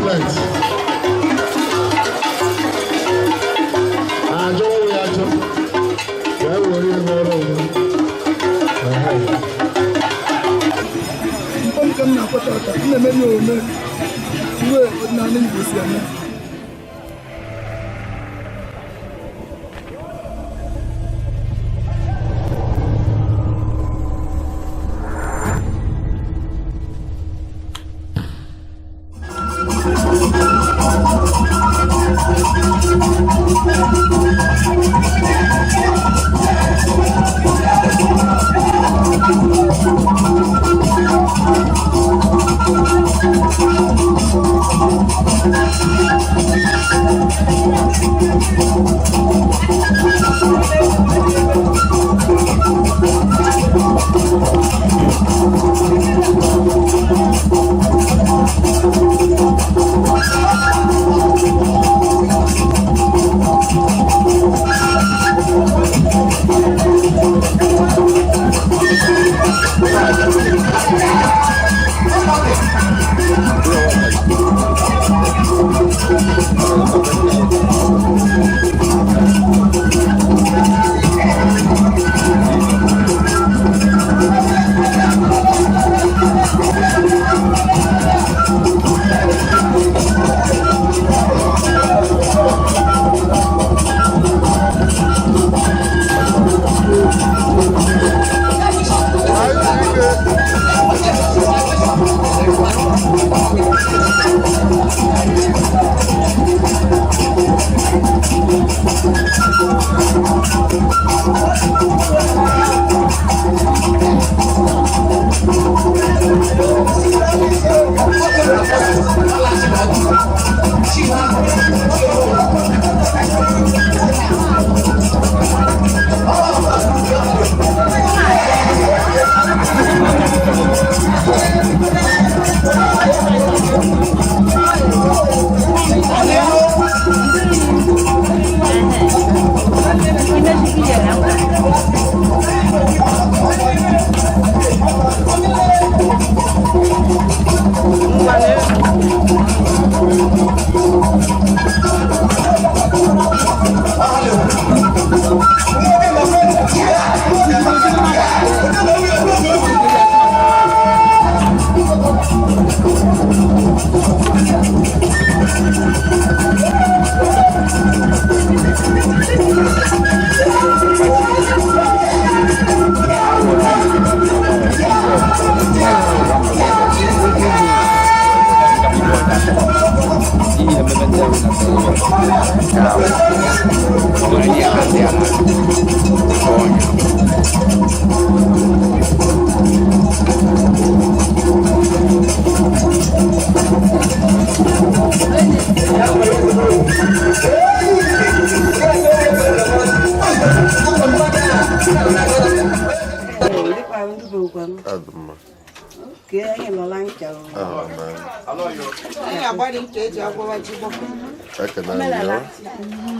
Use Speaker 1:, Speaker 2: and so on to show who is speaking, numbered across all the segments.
Speaker 1: President ajụwo ya ajụ wee were ihe ọrụ onwe.
Speaker 2: Nke m na-akwata ata m na-eme ya ome uwe ọdịnala Igbo si eme.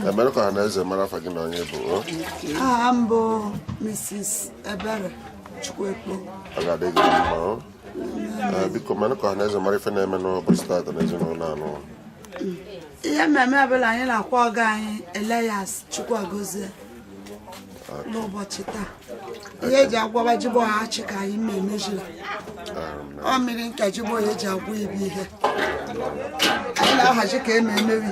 Speaker 3: Emere ka ọha na eze mara afa gị na onye bụ o.
Speaker 2: Aha m bụ Mrs. Ebere Chukwuekpo.
Speaker 3: Ọ ga-adị gị mma o. Ee, biko mere ka ọha na eze mara ife na-eme n'ụbọchị taata na ezinụlọ anụ.
Speaker 2: Ihe mmemme ọbụla anyị na-akwa ọga anyị Elias Chukwuagozie n'ụbọchị taa, ihe eji agwaba jigbo achị ka anyị ma emejila ọ mmiri nka jigbo ya eji agwọ ibe ihe anyị na-ahazi ka eme emewi.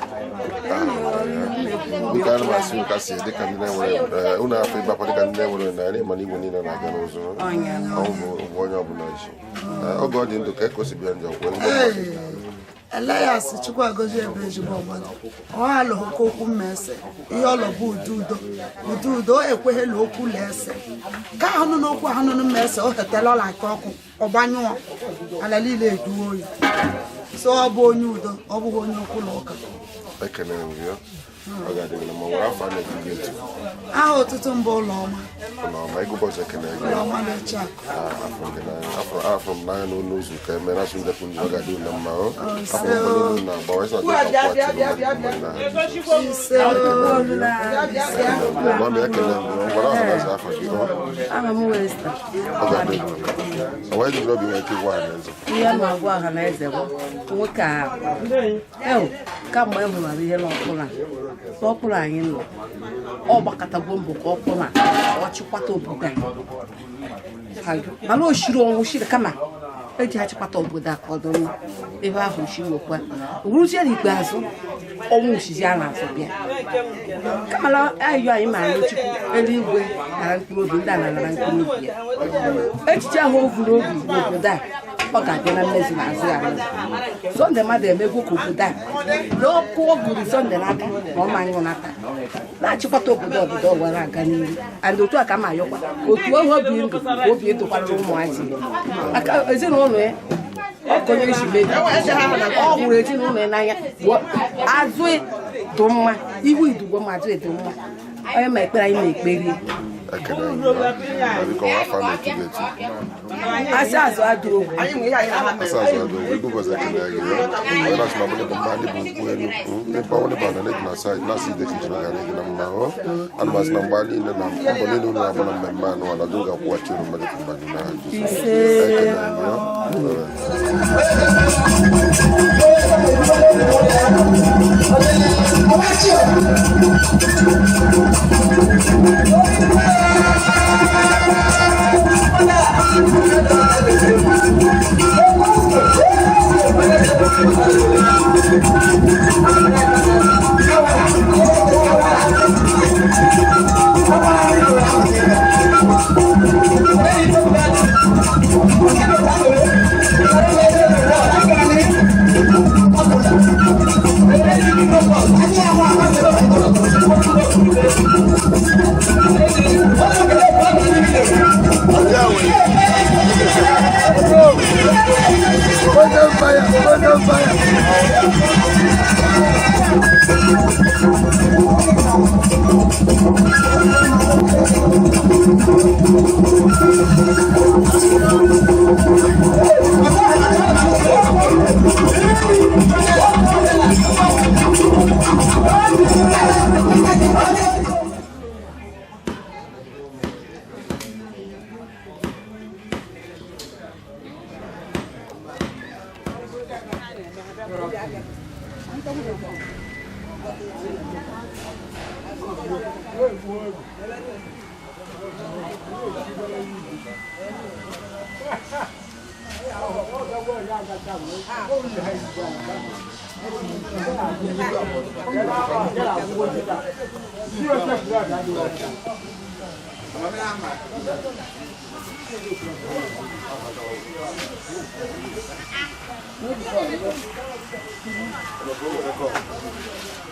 Speaker 3: Biko ana m asị nka si dịka ndị na-enwere unu afọ ịgbakwa dịka ndị na-enwere na anyị mana igwe niile na-aga n'ụzọ ọnwụ bụ ụgwọ onye ọbụla ji. Ee, oge ọ dị ndụ ka e si bịa njọ kwuo ezigbo mmadụ.
Speaker 2: Elias Chukwuagozie ebe ezigbo mmadụ ọ alụghị ka okwu mma ese ihe ọlọ bụ udo udo udo udo o ekweghịla okwu la ese ka ahụ nụ n'okwu ahụ nụ mma ese o hetela ọla nke ọkụ ọgbanyụọ ala niile eduo oyi so ọ bụ onye udo, ọ bụghị onye okwu na ụka.
Speaker 3: Ekene m gị. Ọ ga-adị gị na mma. Nwere afọ a na-etu gị etu?
Speaker 2: Aha ọtụtụ mbụ Ụlọma.
Speaker 3: Ụlọma, ịgụ ụbọchị ekene gị.
Speaker 2: Ụlọma na-eche akụ.
Speaker 3: Afọ m n'anya na ụlọ ụzọ ka eme na asụ ndepụ ndị ọ ga-adị unu na mma. Ọ afọ mbọ niile unu na-agba wee sị na Chukwu.
Speaker 2: Ise.
Speaker 3: Mami, ekele m gị. Gwara ọha na eze afọ gị. Ọ
Speaker 4: Aha m wee Esther.
Speaker 3: ọ ga-adị gị mma. O wee jiri obi nwee ike ịgwa ọha na eze.
Speaker 4: Ihe a na-agwa ọha na eze bụ nwoke a ewu kamgbe m hụrụ ihe n'ọkpụrụ a, n'ọkpụrụ anyị nọ, ọ gbakọtagwo mbọ ka ọkpụrụ a ọ chịkwata obodo a, mana o shiri ọnwụ shiri kama eji achịkwata obodo a ka ọ dị mma. Ebe ahụ shi nwekwa ruzie n'ikpeazụ, ọnwụ oshizi a na-azụ bịa, kama na ayọ anyị ma anyị Chukwu eluigwe nara mkpụrụ obi ndị a nara mkpụrụ obi ya. Echiche ahụ o vuru obi n'obodo a, ọ ga-abịa na mmezu n'azụ ya. Sọnde mmadụ emegwo ka obodo a na ọkụ ọ gụrụ Sọnde n'aka na ọma anyụ nata na-achịkọta obodo, obodo were aga n'ihu. And otu a ka ma ayọkwa otu ohu obi ndụ ka obi edokwara ụmụazị maka ezinụlọ ya. Ọ konye isi mebi, ọ hụrụ ezinụlọ ya n'anya. Azụ dị mma, ihu idugbo ma azụ dị mma. Onye ma ekpere anyị na-ekperi.
Speaker 3: Ekele gị. Biko, afọ a na-etu gị etu?
Speaker 4: Asị azụ adụrụ.
Speaker 3: Asa azụ adụ. Ịgụ ụbọchị ekele gị. Ọ na-asị na ọbụla bụ mba ndị bụ nkwụ elu n'ebe ọ bụla na na saịdị na-asị ide chinchin ga-adị gị na mma. Ọ ana m asị na mgba niile na mbọ niile unu na-agba na mmemme anụ ala dum ga-akwụghachi unu mmadụ ka mmadụ na Jizọs. Ekele gị.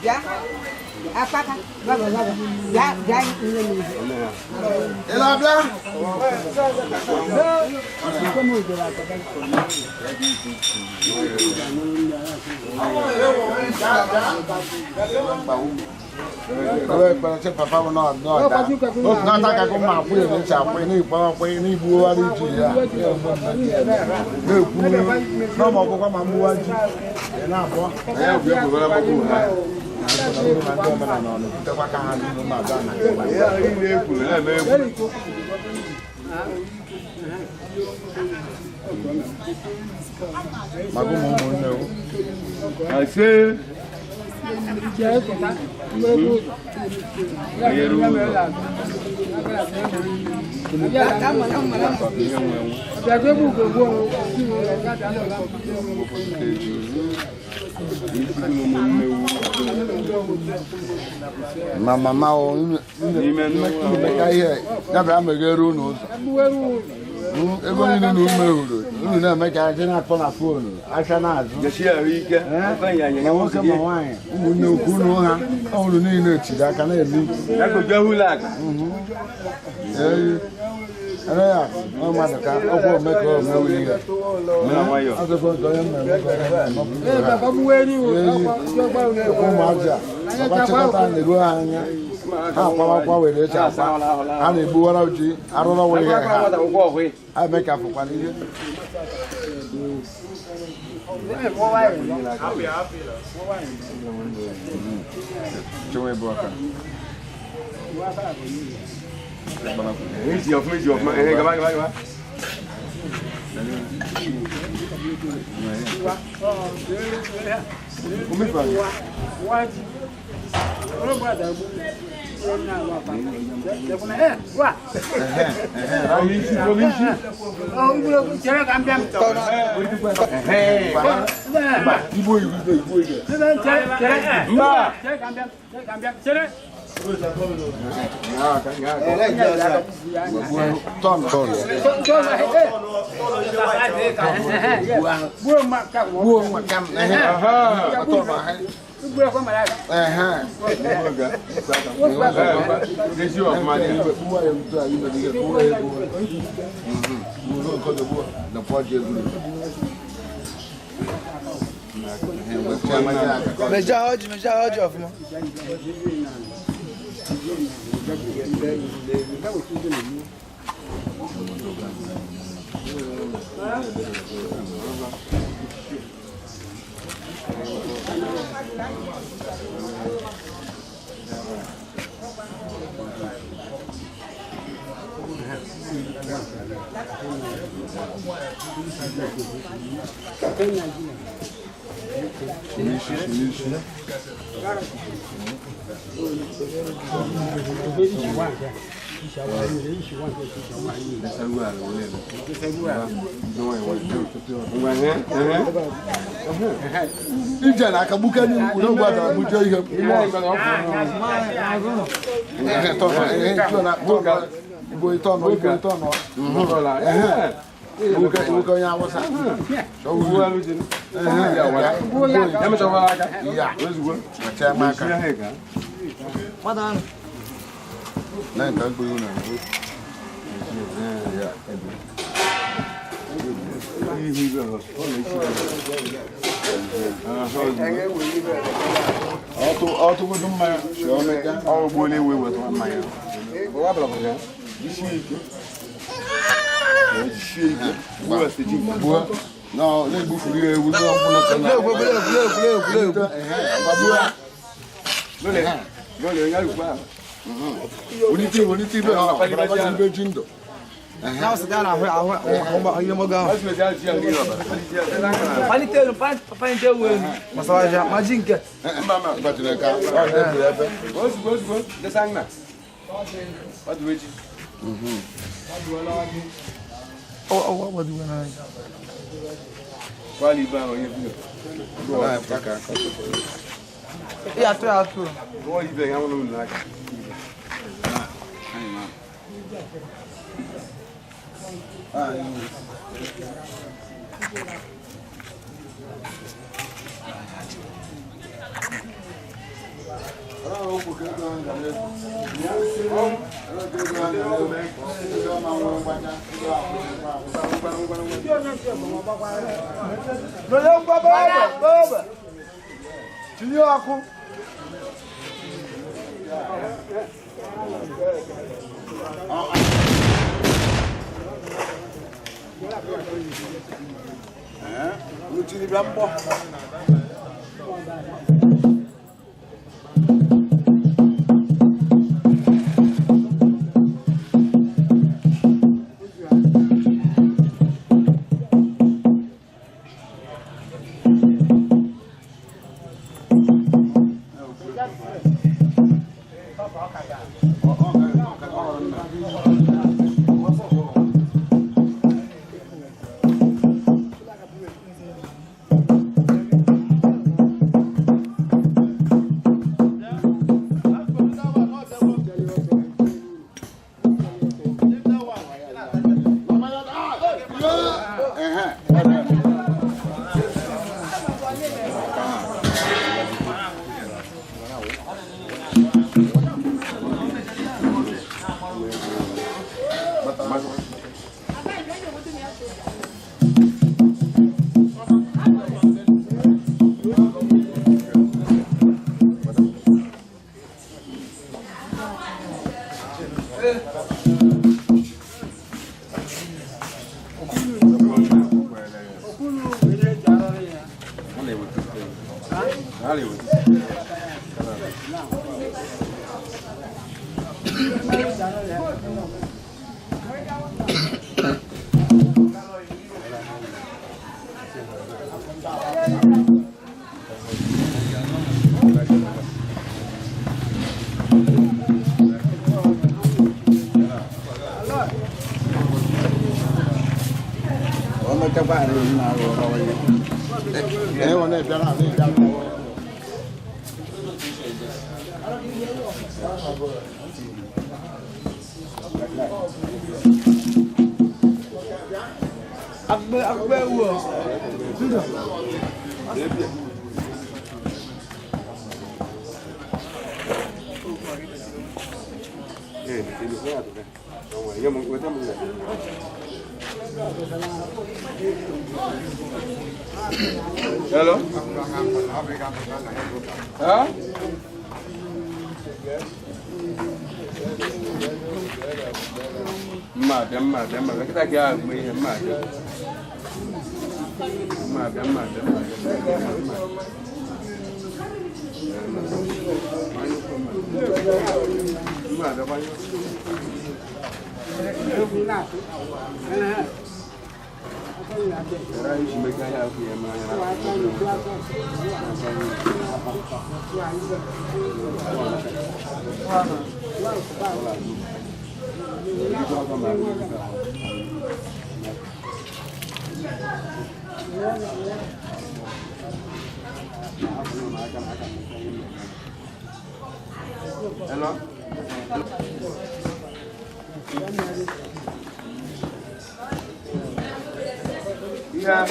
Speaker 5: Bịa akpaka baba baba, bịa bịa nye m ihe.
Speaker 1: Ị na-abịa? Papa bụ na-ata ka mma akwụ ya na-eche akwụ n'ikpo akwụ n'igbuwara iji ya na-ekwu n'ọma ọgwụgwọ ma mgbuwa ji ị na-abụọ ndị omenala ọ na-ebutekwa ka ha n'ihu ma bịa na. Maka ụmụ ụmụnne o.
Speaker 6: Ase.
Speaker 1: Ma mama o mmeka ihe ya bịa meghere unu ụzọ ego niile na ume hụrụ unu na-eme ka aja na-akpọ na foonu aka na-azụ ma nwoke ma nwaanyị, ụmụnne ukwu unu ha unu niile tiri aka na-eme. Ee. Elias, ọ mmadụ ka ọkwa ome ka o mewe ihe. Azụkwa nke onye mmemme ka onye mmemme ụmụazị a ọkwa na-eru ha anya ha akwawakwa were eche akwa ha na-egbuwara ji arụrụ were ihe ha ha eme ka fụkwana ihe. Ije na aka gbuke n'ukwu n'ogbe adara gbuje ihe. Igbo onye Awụsa.
Speaker 6: Hello? Huh? Hello? Yeah.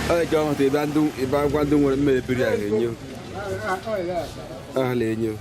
Speaker 6: Ọ ka ọ hụta ebe ndụ ebe agwa ndụ nwere mmiri ebiri ahụ enyo. Ahụ na-enyo.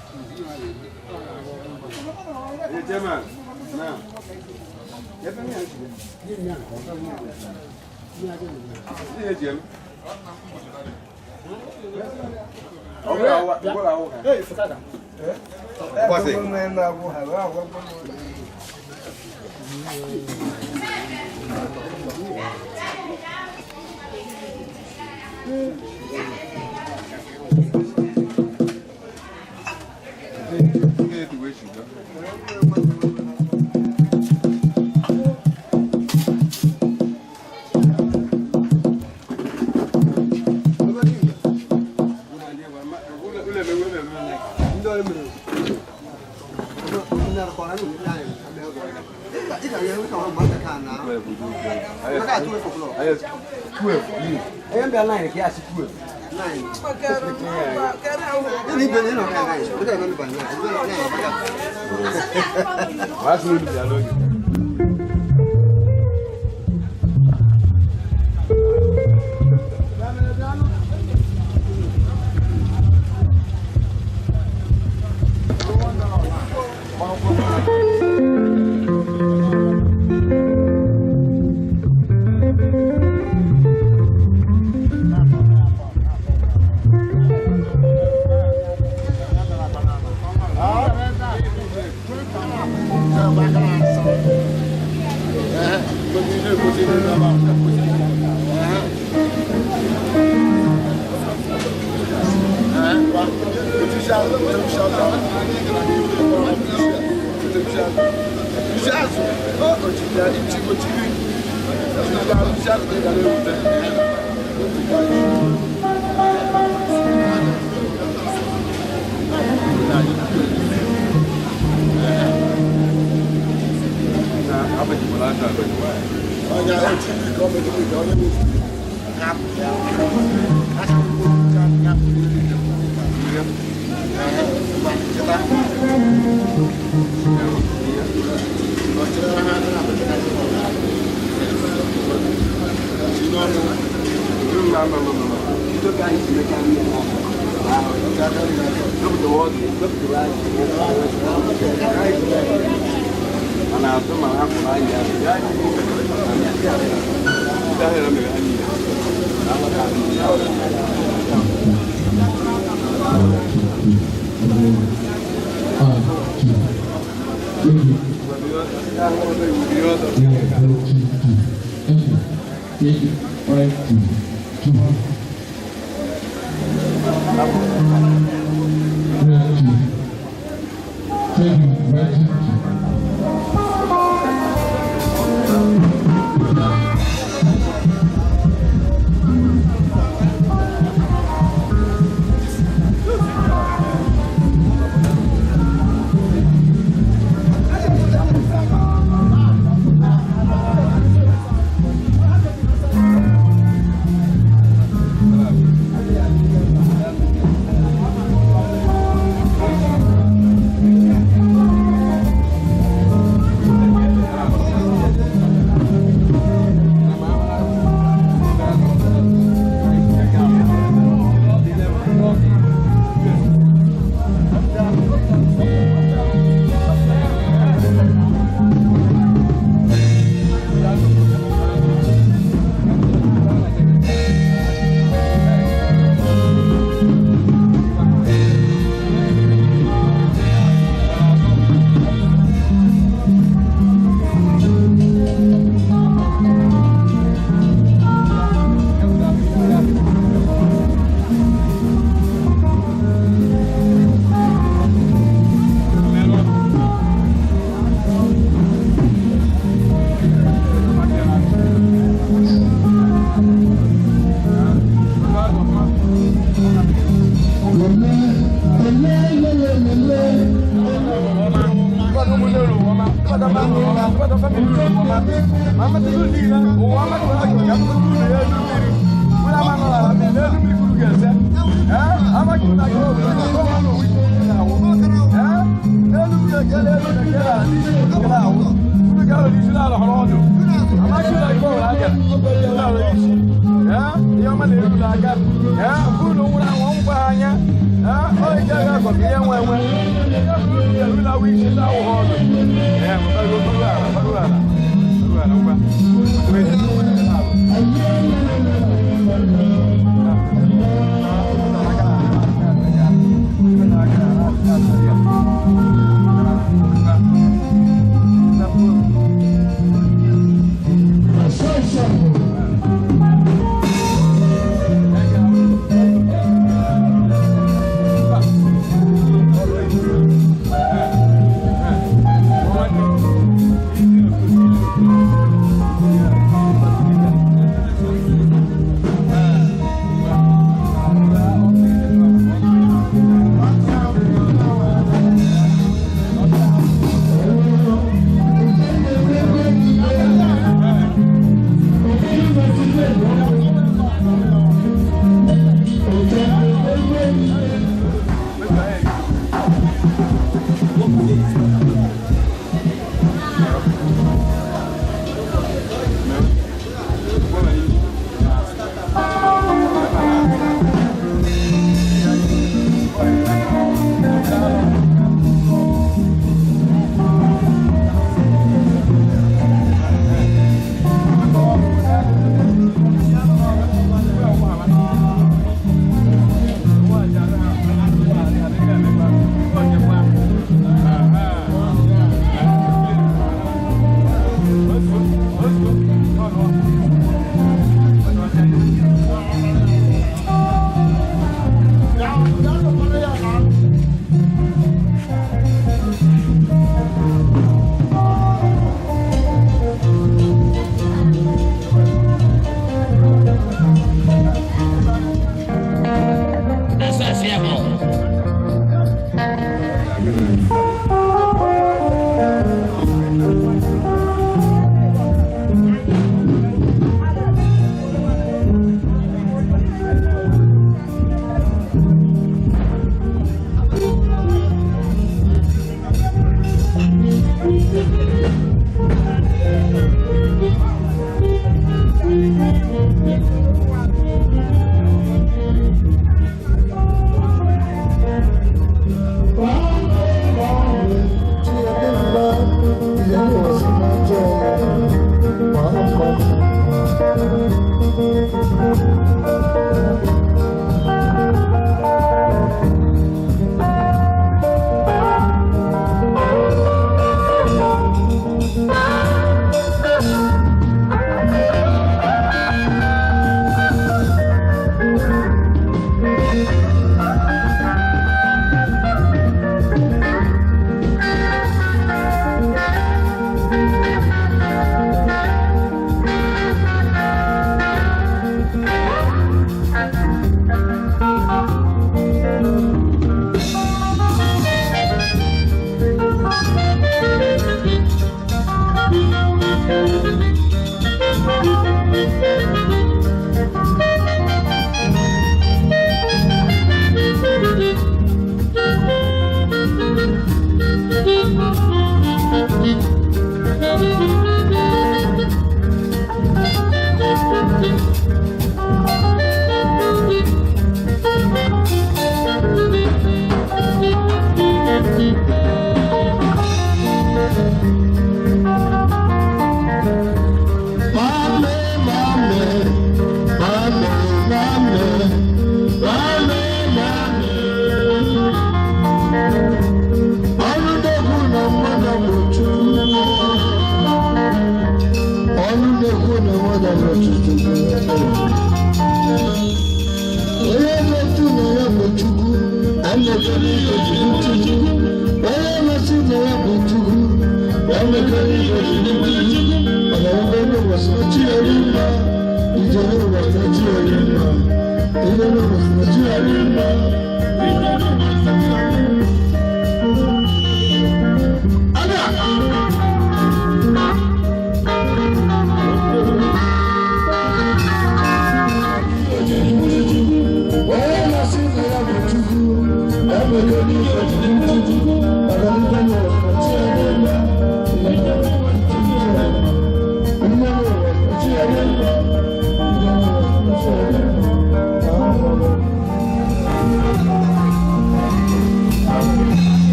Speaker 6: ụbọchị. Ee, ihe ọma na-eru n'aka. Ee, nke unu nwụrụ anwụ ọnwụkwa ha anya. Ee, ọ ije agha akọ ka ihe nwe enwe. Ihe bụrụ unu ga-erulawa isi ndị awụ ha ọdụ. Ee, gbaruo gbaruo ala, gbaruo ala. Gbaruo ala, ngwa.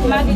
Speaker 1: Thank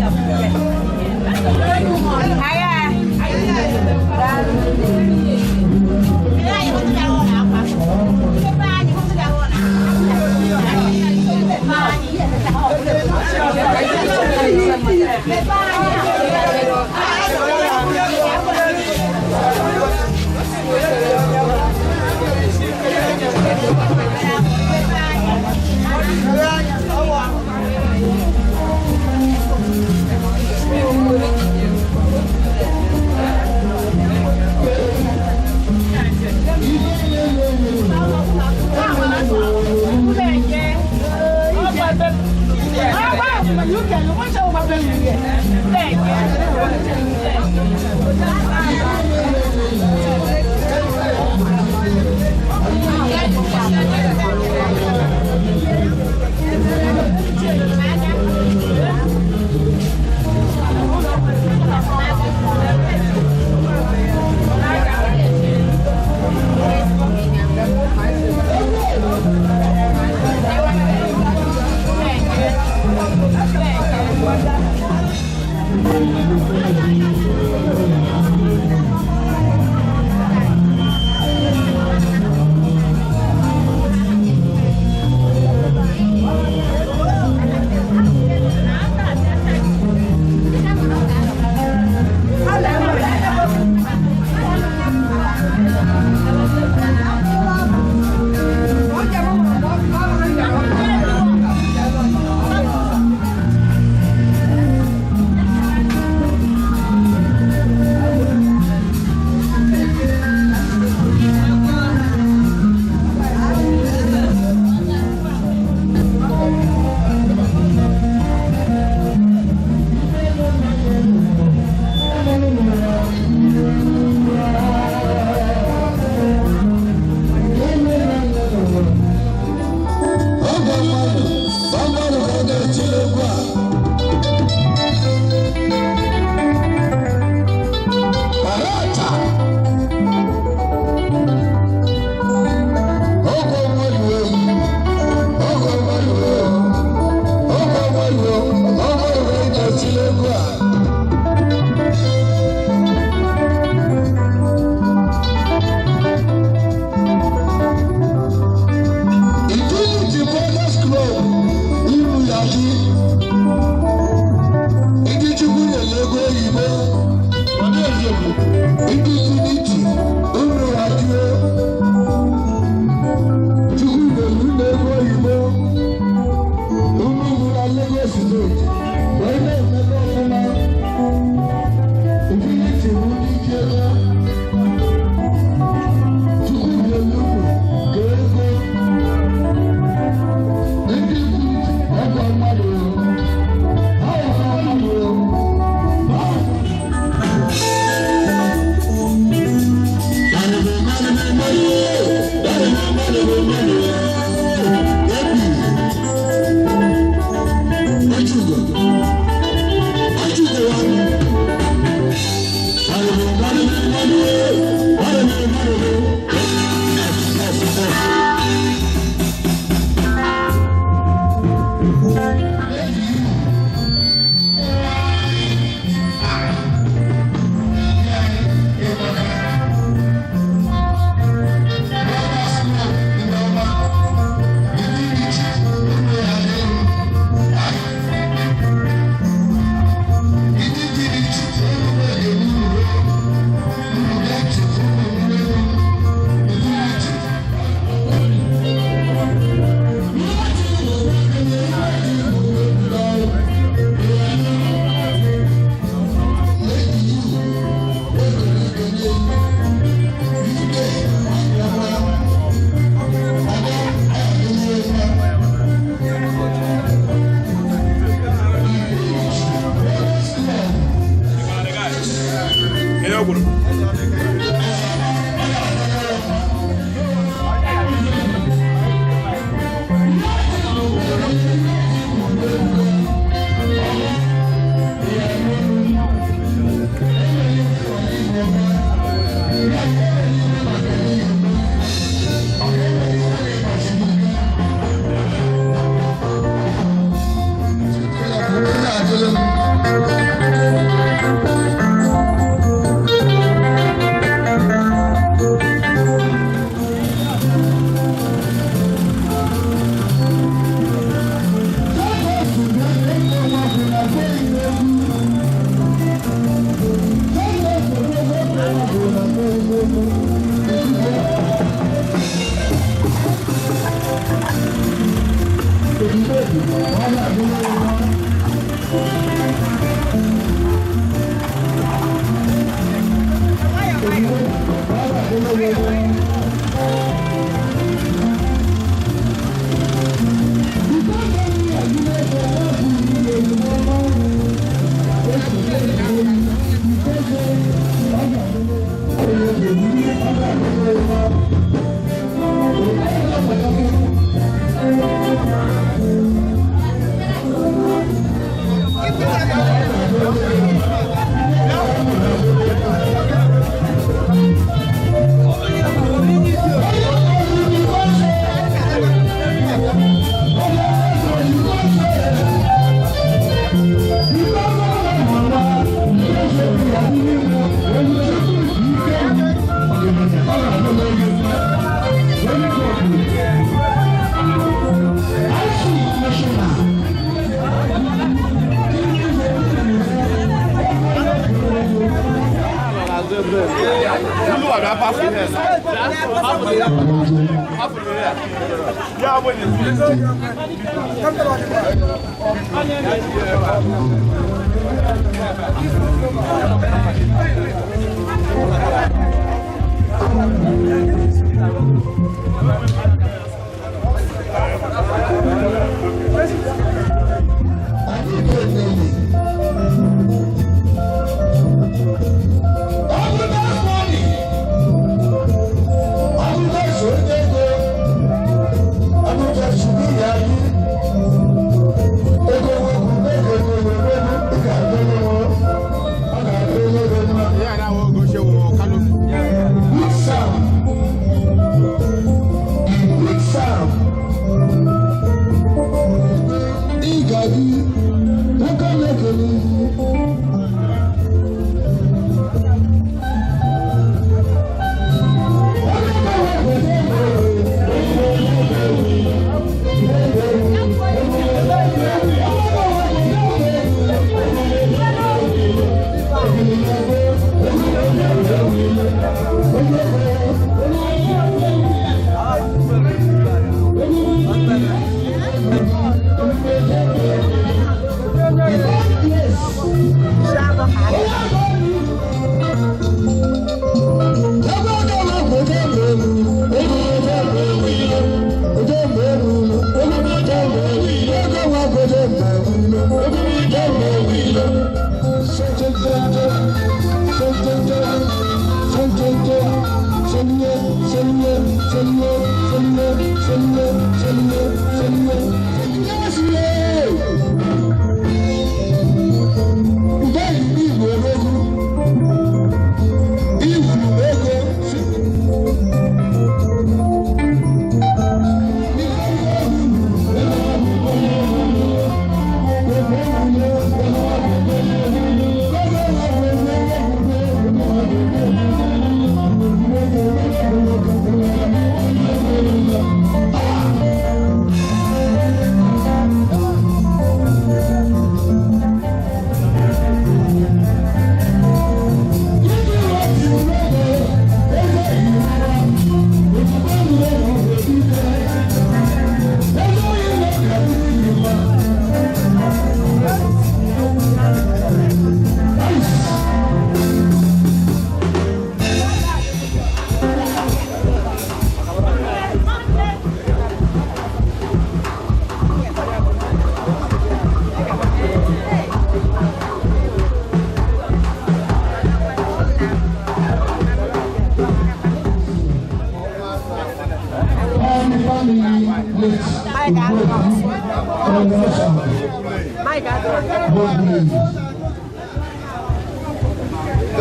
Speaker 1: you.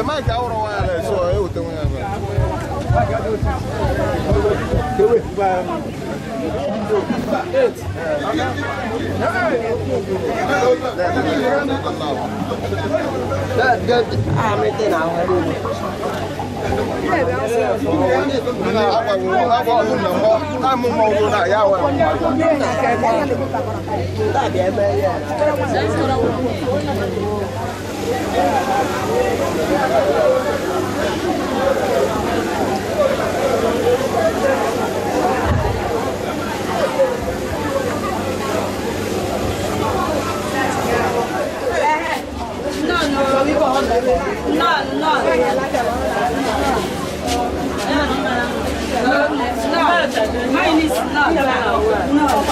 Speaker 6: The mic out on wireless, so I would
Speaker 7: No.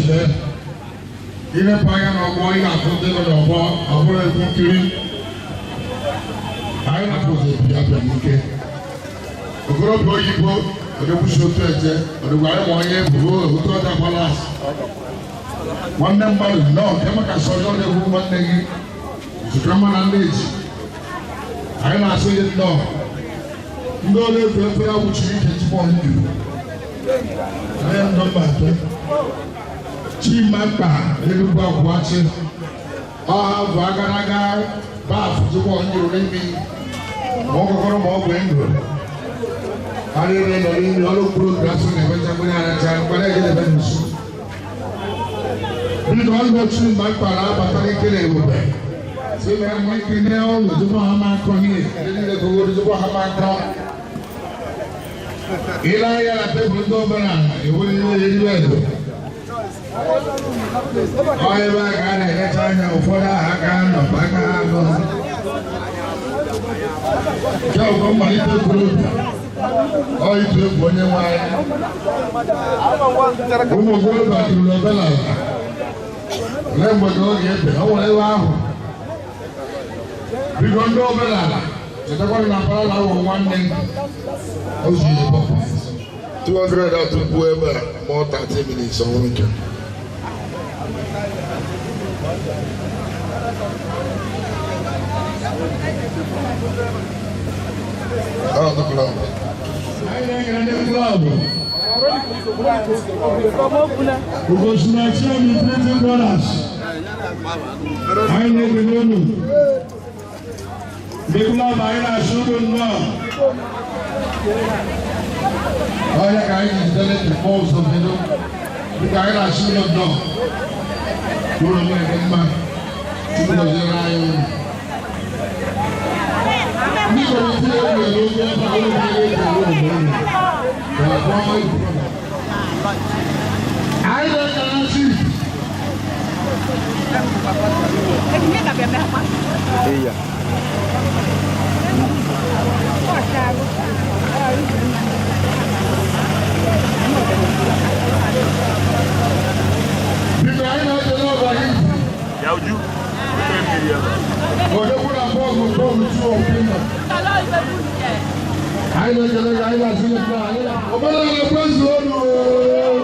Speaker 7: eje. Ilepụ anya n'ọgbọ ị ga-afụ ndị nọ n'ọgbọ ọ bụrụ egwu nkiri. Anyị na-apụzi bịa bịa n'ike. Okorobịa oyibo ọdịkwụsị otu eje ọdịkwa anyị ma onye bụ otu ọja balas. Nwanne mmadụ nnọọ nke maka sọ ọjọọ na-egwu nwanne gị zụtara mma na nne eji. Anyị na-asị gị nnọọ. Ndị ọrụ efu efe ya wụchiri ike tupu ndụ. Anyị ndụ mba atọ. Chima mkpa Enugwu Akwụachị. Ọha bụ agaraga baafụ tupu ndụ n'imi. Ma ọ kọkọrọ ma ọ bụ ndụ. Anyị nọ n'imi ọrụ kwuru ndụ asụ na-emecha mgbe na-aracha mgbe na-ejedebe n'usu. Ndị ọrụ Chima mkpa na-abata n'ike na ebube. Sị na enwe ike ní ọ̀rọ̀ tó bá wọn máa kọ́ ní ìdílé gbogbo tó bá wọn máa kọ́. Ilé ayé la tébùlù tó bẹ̀rẹ̀ ìwé ní ilé yìí bẹ́ẹ̀ lò. Ọyẹ bá ká ní ẹ̀yẹ́ta anya ụfọdụ aha aka nọ aka ha nọ. Nke ọkọ mmalite okorobịa ọ ịtụ egwu onye nwe anyị. Ụmụ okorobịa tụrụ omenala. Olee mgbe ka ọ ga-ebe ọ nwere ebe ahụ. Biko ndị omenala chetakwana na mpaghara ahụ nwanne ozu Igbo 200 atụpụ ebe a ma ọ 30 minutes ọnwụ nke. Ọ dị klọb. Anyị na-ekele ndị klọb. Ugochukwu Infinity Brothers. Anyị na-ekele unu. Ndị klọb anyị na-asụ unu nnọọ. Onye ka anyị jidere the balls of the dịka anyị na-asụ unu nnọọ. Unu nwere dị mma. Chukwu gọziere anyị unu. Ndị kọmitii e nwere oge ebe a unu ga-eji unu unu. Anyị na-ekele chief.
Speaker 6: Iya.
Speaker 7: Biko anyị na-ekele ọba gị.
Speaker 6: Ya uju. Ote mmiri ebe.
Speaker 7: Odogwu na bọọlụ bọọlụ tuo opinọ. Anyị na-ekele gị, anyị na-asị gị taa, anyị na- Omenala kwezuo unu oo.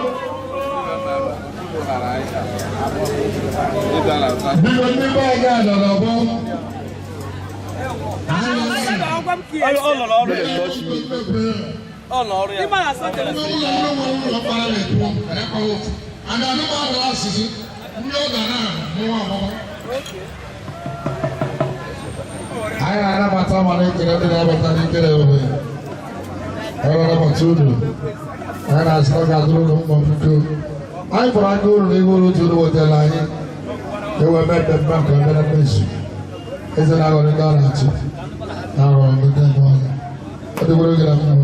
Speaker 7: Biko ndị be anyị ga-anọ n'ọgbọ.
Speaker 6: Ọ lọrọ ọrụ ya. Ọ lọrọ ọrụ ya.
Speaker 7: Anyị na-anabata ma na-ekele ndị na-abata n'ikele obodo. Anyị na-anabata unu. Anyị na-asị ọ ga-adịrị unu mma biko. Anyị kpọrọ aka unu n'ihu unu ji unu wetara anyị. Ewe mee mmemme nke obere mmezu. Eze na-aghọrọ ndị ọ na-achị. Na-aghọrọ ndị ndị ọzọ. Ọ dịkwara oge na mma.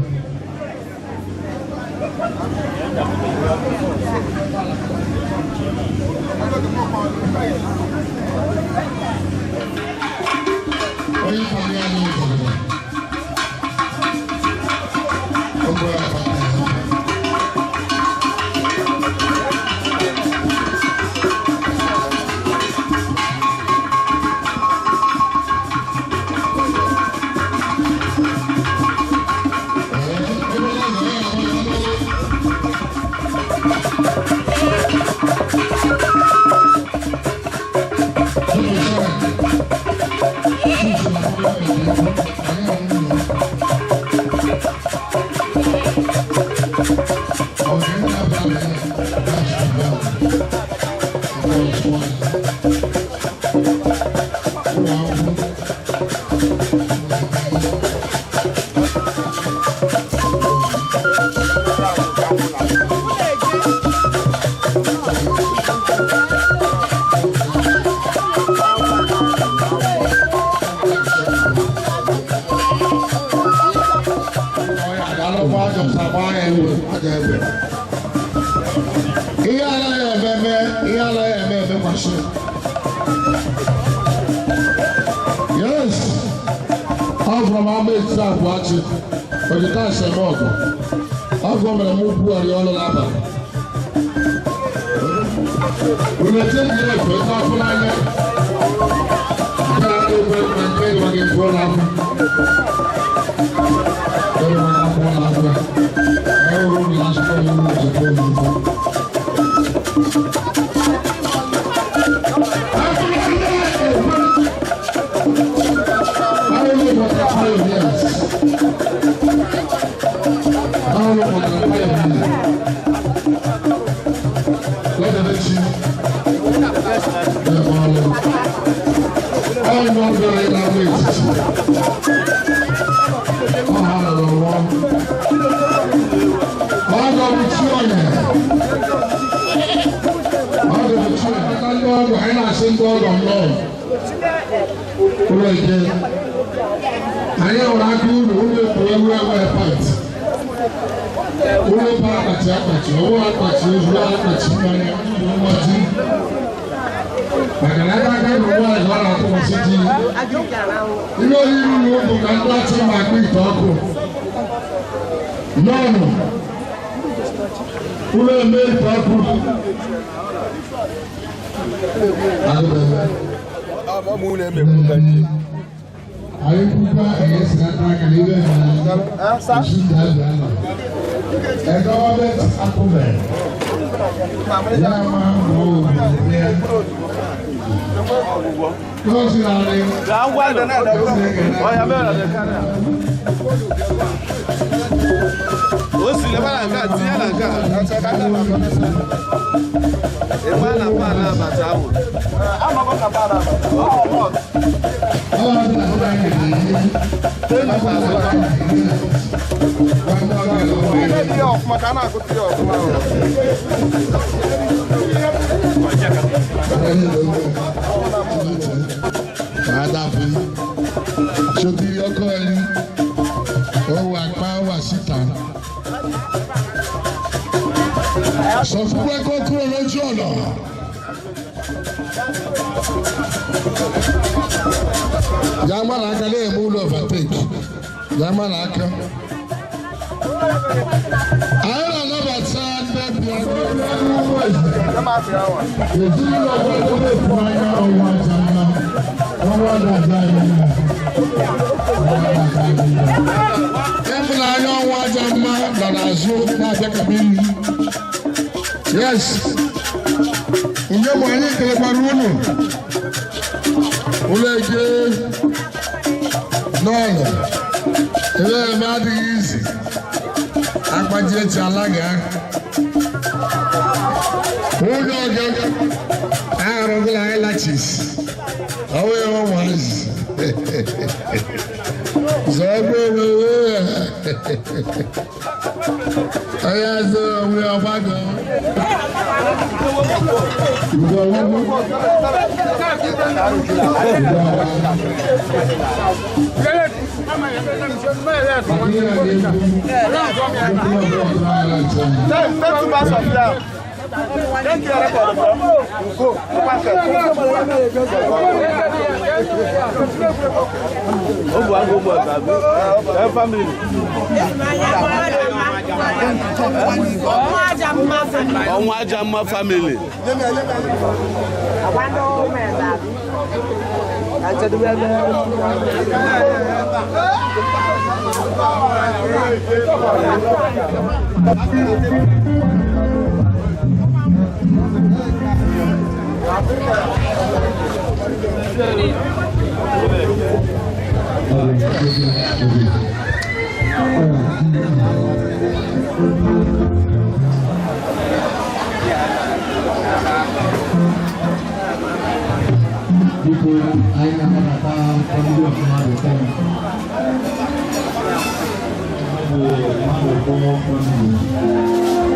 Speaker 7: Onye kwado ya n'ụzọ gị. Ọ bụrụ ya kpata ya. Ihe anaghị eme eme, ihe anaghị eme eme kwasị. Yes, ọ bụrụ m ama etiti abụọ achị, ojita asem ọgụ. Ọ bụ mere m bugharị ọrụ n'abalị. Unu echeghị efe ndị afọ n'anya. Nke na-atọ ụtọ na nke ịgba gị pụọ n'afọ. Ịgba gị pụọ n'afọ. Anyị hụrụ ụlọ asụsụ ọhụrụ ozugbo ozugbo. Anyị hụrụ aka uru ụlọ ekwu ewu enwe pant ụlọ pa akpati akpati ọwụ akpati ozu akpati mmanya mmaji maka na aka aka bụ nwaanyị ọ na-atụkwasị di ihe oriri uru bụ ka ndị achị ma akpa ite ọkụ nọọnụ ụlọ eme ite ọkụ anyị kwukwa enyesịrata aka n'ibe Edobet akụbe ya ma ọ
Speaker 6: O si lebe na nke a tinye na nke a. Ebe a na-akpa ala abacha ahụ.
Speaker 7: Sotiri ọkọ ẹni, ó wà pa ó wà síta. Sọ fún pé kó kúrò lójú ọ̀nà. Yàmà n'aka na-eme ụlọ overtake. Yàmà n'aka. Anyị na-anabata ndị bịara. Ezinụlọ ọgbakọ efu anya ọnwa aja mma. Ọnwa aja anyị mma. Ịfụnanya ọnwa aja mma nọ n'azụ na-abịa ka mmiri. Yes. Njem anyị kelekwara unu. Ụlọ eke n'ọnụ. Ebe eme adịghị izi. Akpaji echi ala ga. Nwunye ọga ahụrụgụla eyelashes. Ọwụ ya ụmụazị. Zọọ ebe onwe ya. Onye azụ onwe ọgbakọ.
Speaker 6: Ọnwa aja mma family.
Speaker 7: Biko anyị na-anabata family of mmadụ taa. Ọ bụ mmadụ kpọọ family.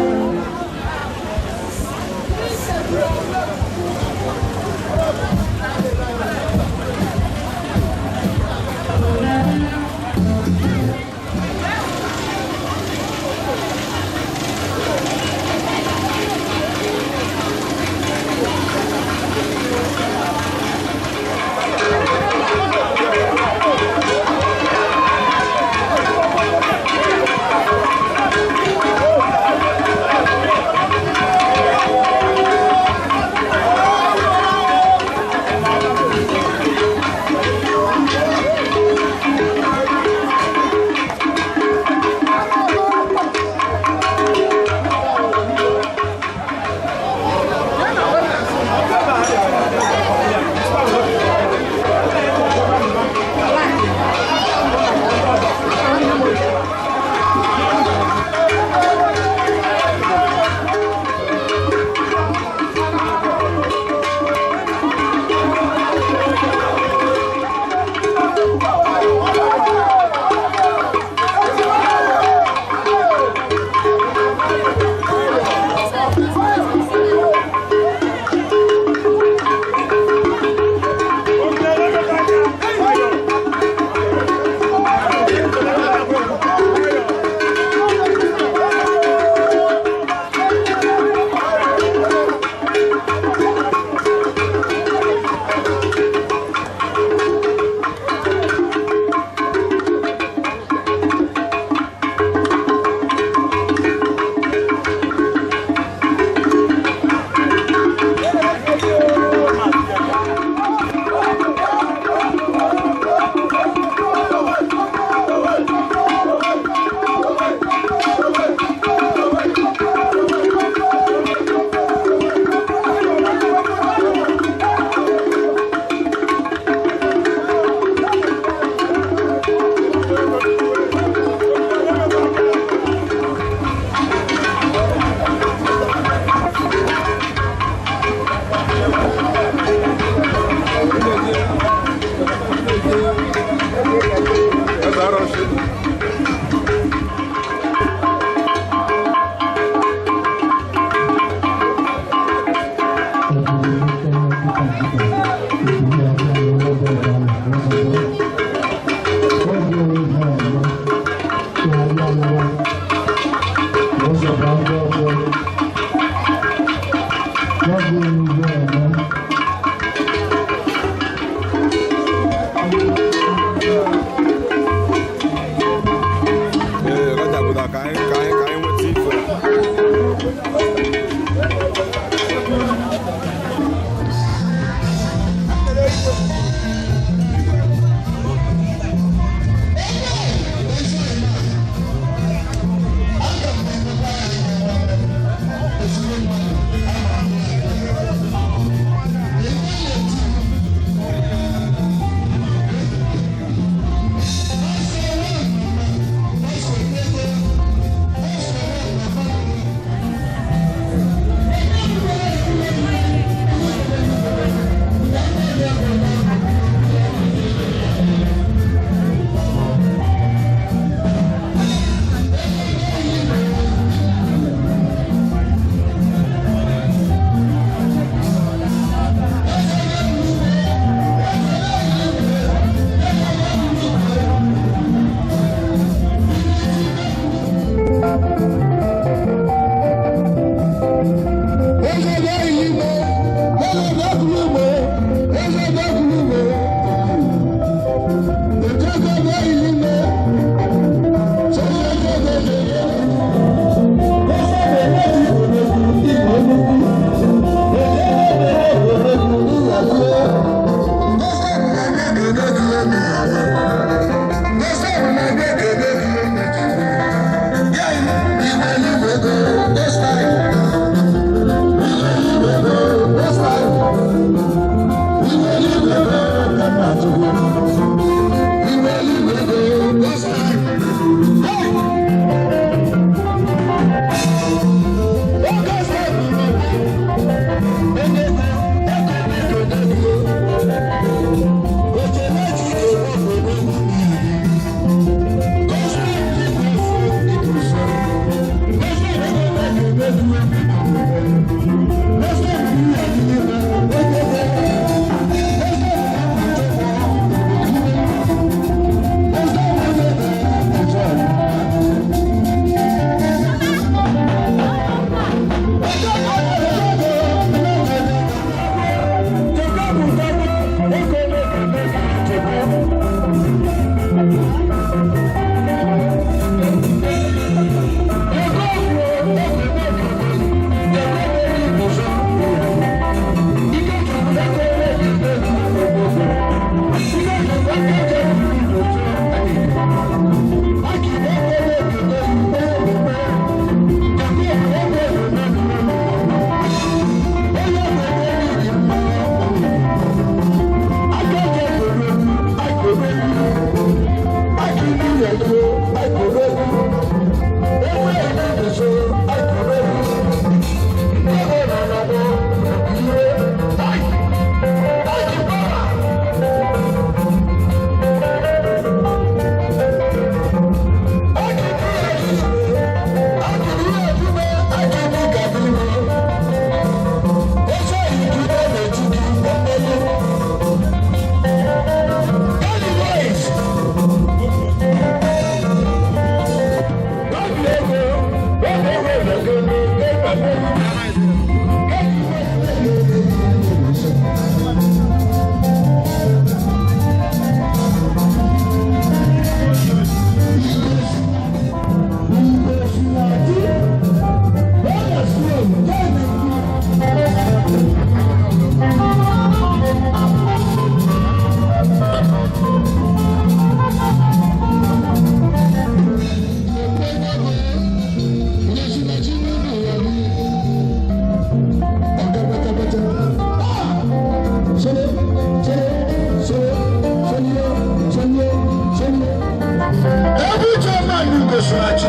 Speaker 7: Every chairman you go search,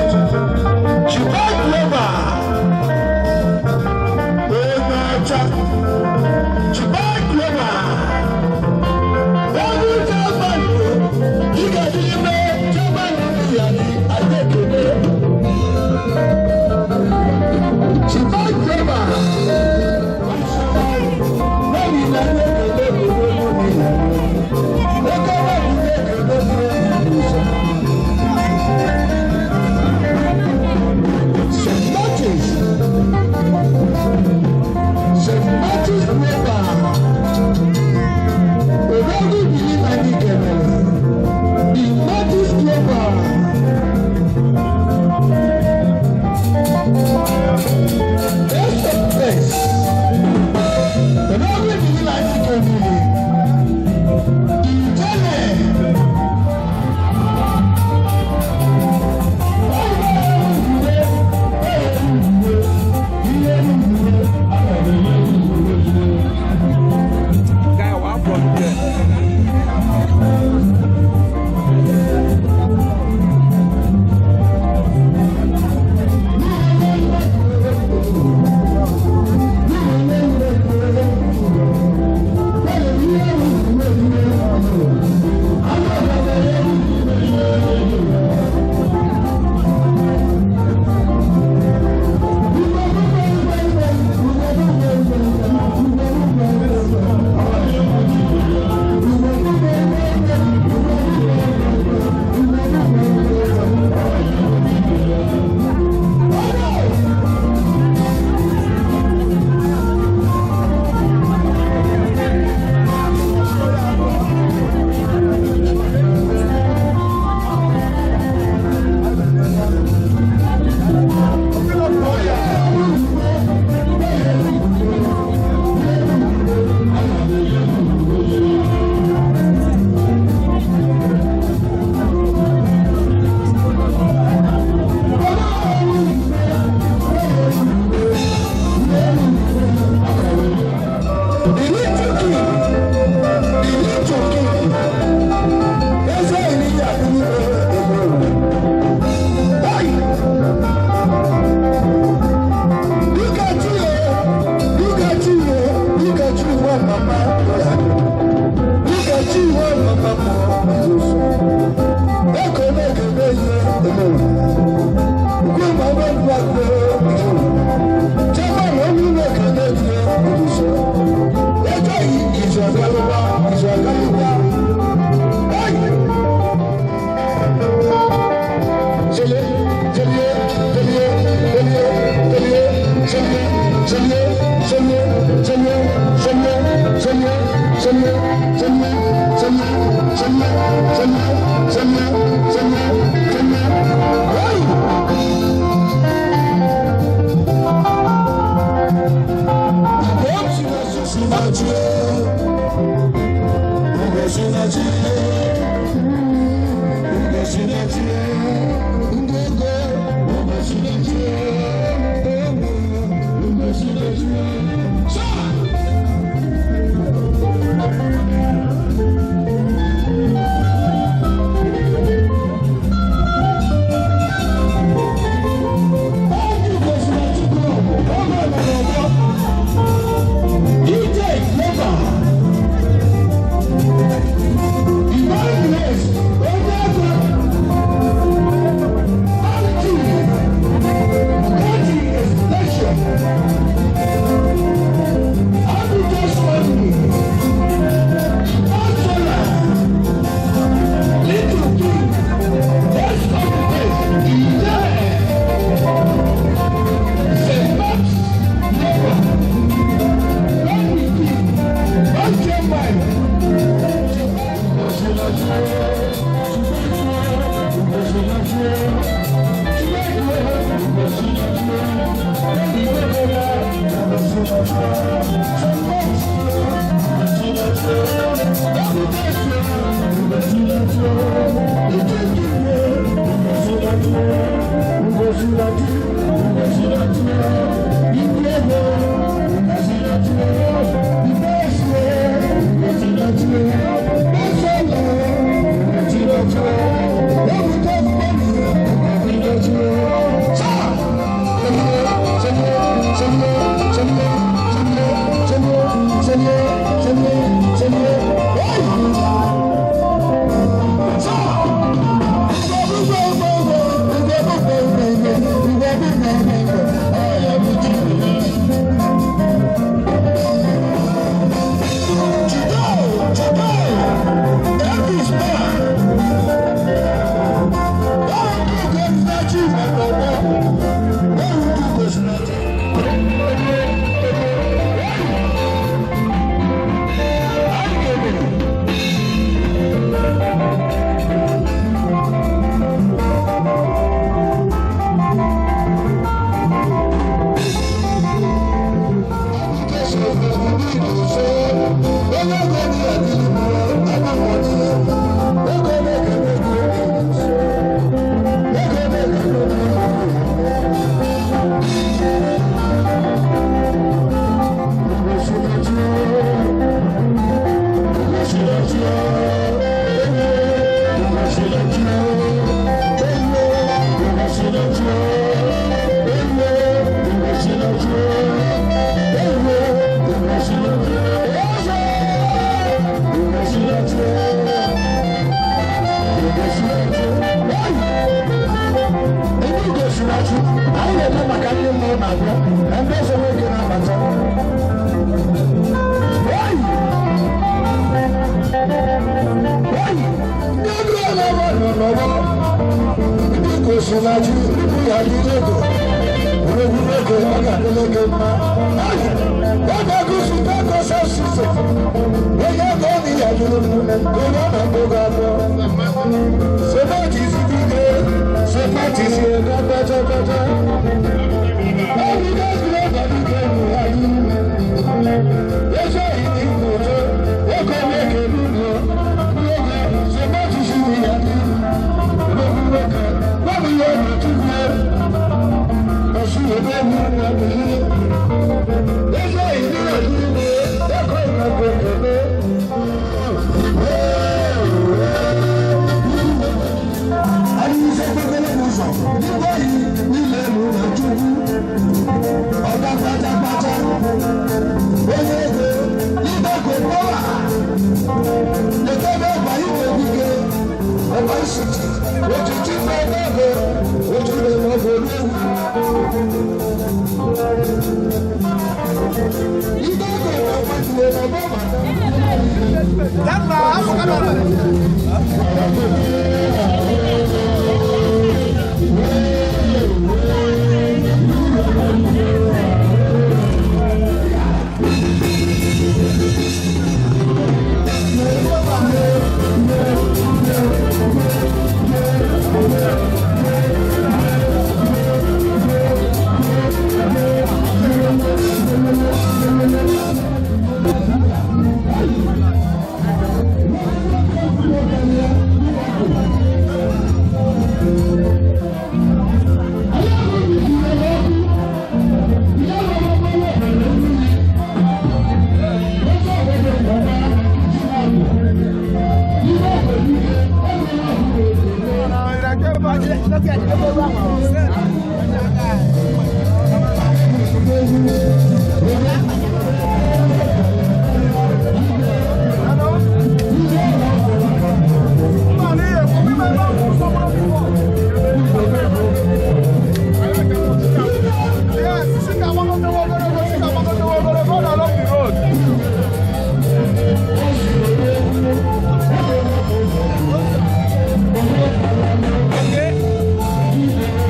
Speaker 7: Chibai Global, Chibai Global, every chairman you got to be chairman Chibai Global,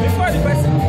Speaker 6: Before the person.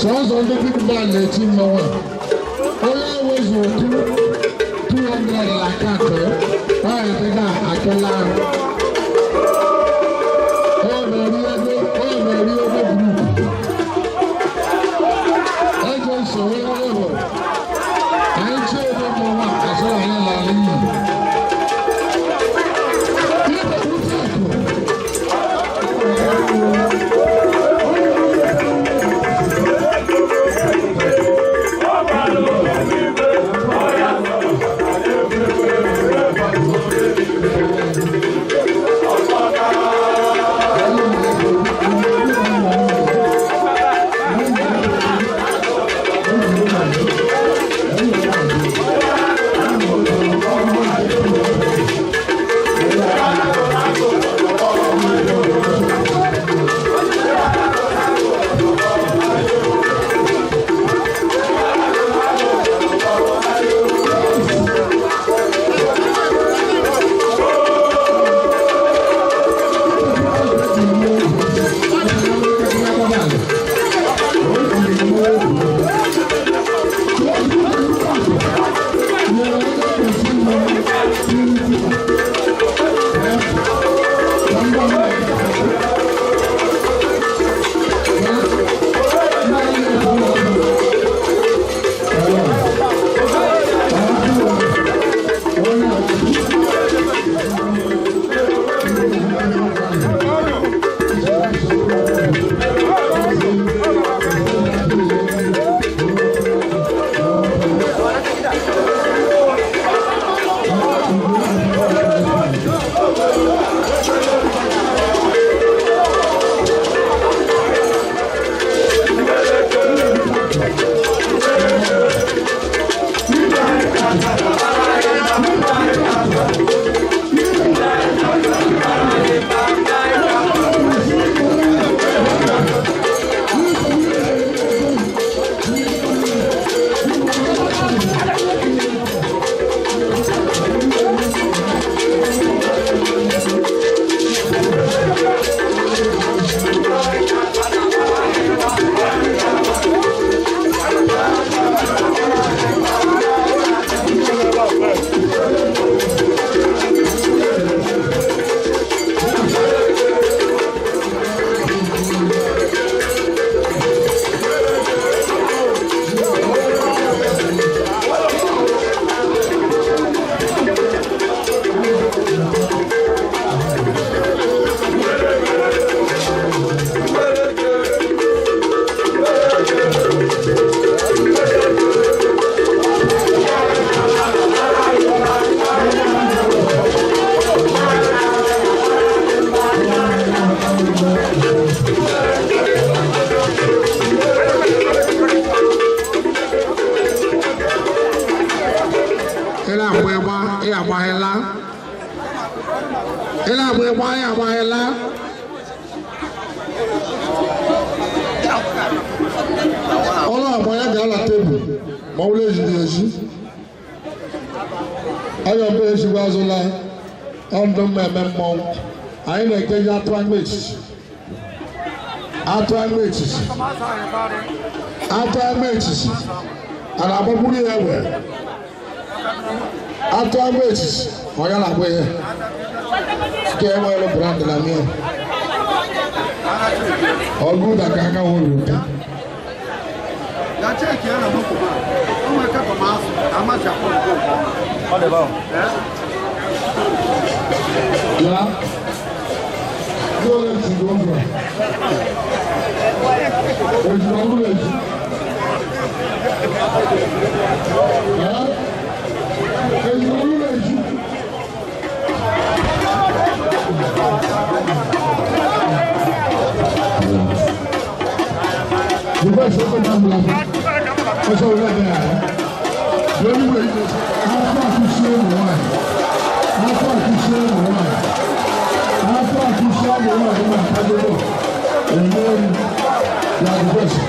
Speaker 7: Sọọsọ ndị big man na-eti mmanwụ a. Onye wezu 200 na akaụntụ ya, ọ ga-adịga akịla ahụ. Ọ na-eri ego, ọ na-eri ego grupu. Ego nsogbu ego. Anyị chi ego mmanwụ a, asọrọ anyị n'ala iyi. Ibe ute akụ. Ị na-agba ịgba ya agba ya laa. Ọrụ agba ya ga-ala tebụl ma ọ bụrụ ejiri ezi. Aga mbe ezigbo azụla ọndụ mmemme mmọnwụ. Anyị na-ekeji atụ agba etiti. Atụ agba etiti. Atụ agba etiti. A na-agbagburu ya egbe. Atụ agba etiti. Ọ ya na-agba ihe. Nke enwere brand na mie. Ọgụ daka aka nwere ụtọ. Ya. Ndị ole si gị ụzọ? Ejiri ọbụla eji. Ya. Ejiri ọbụla eji. The first one I'm laughing. What's all that there? The only way is after I share the wine. After I share the wine. After I share the wine, I'm going to go. And then, yeah, the person.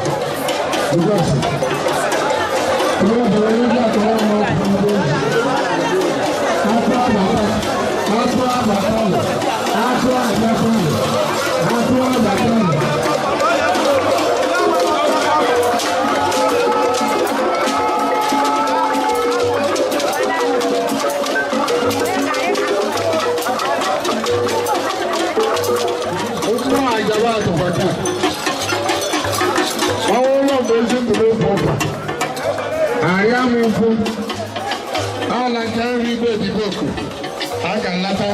Speaker 7: The person. The one that I got the one more from the After I Arịa m ukwu ala nke nri igbe ebiboko a ga nlata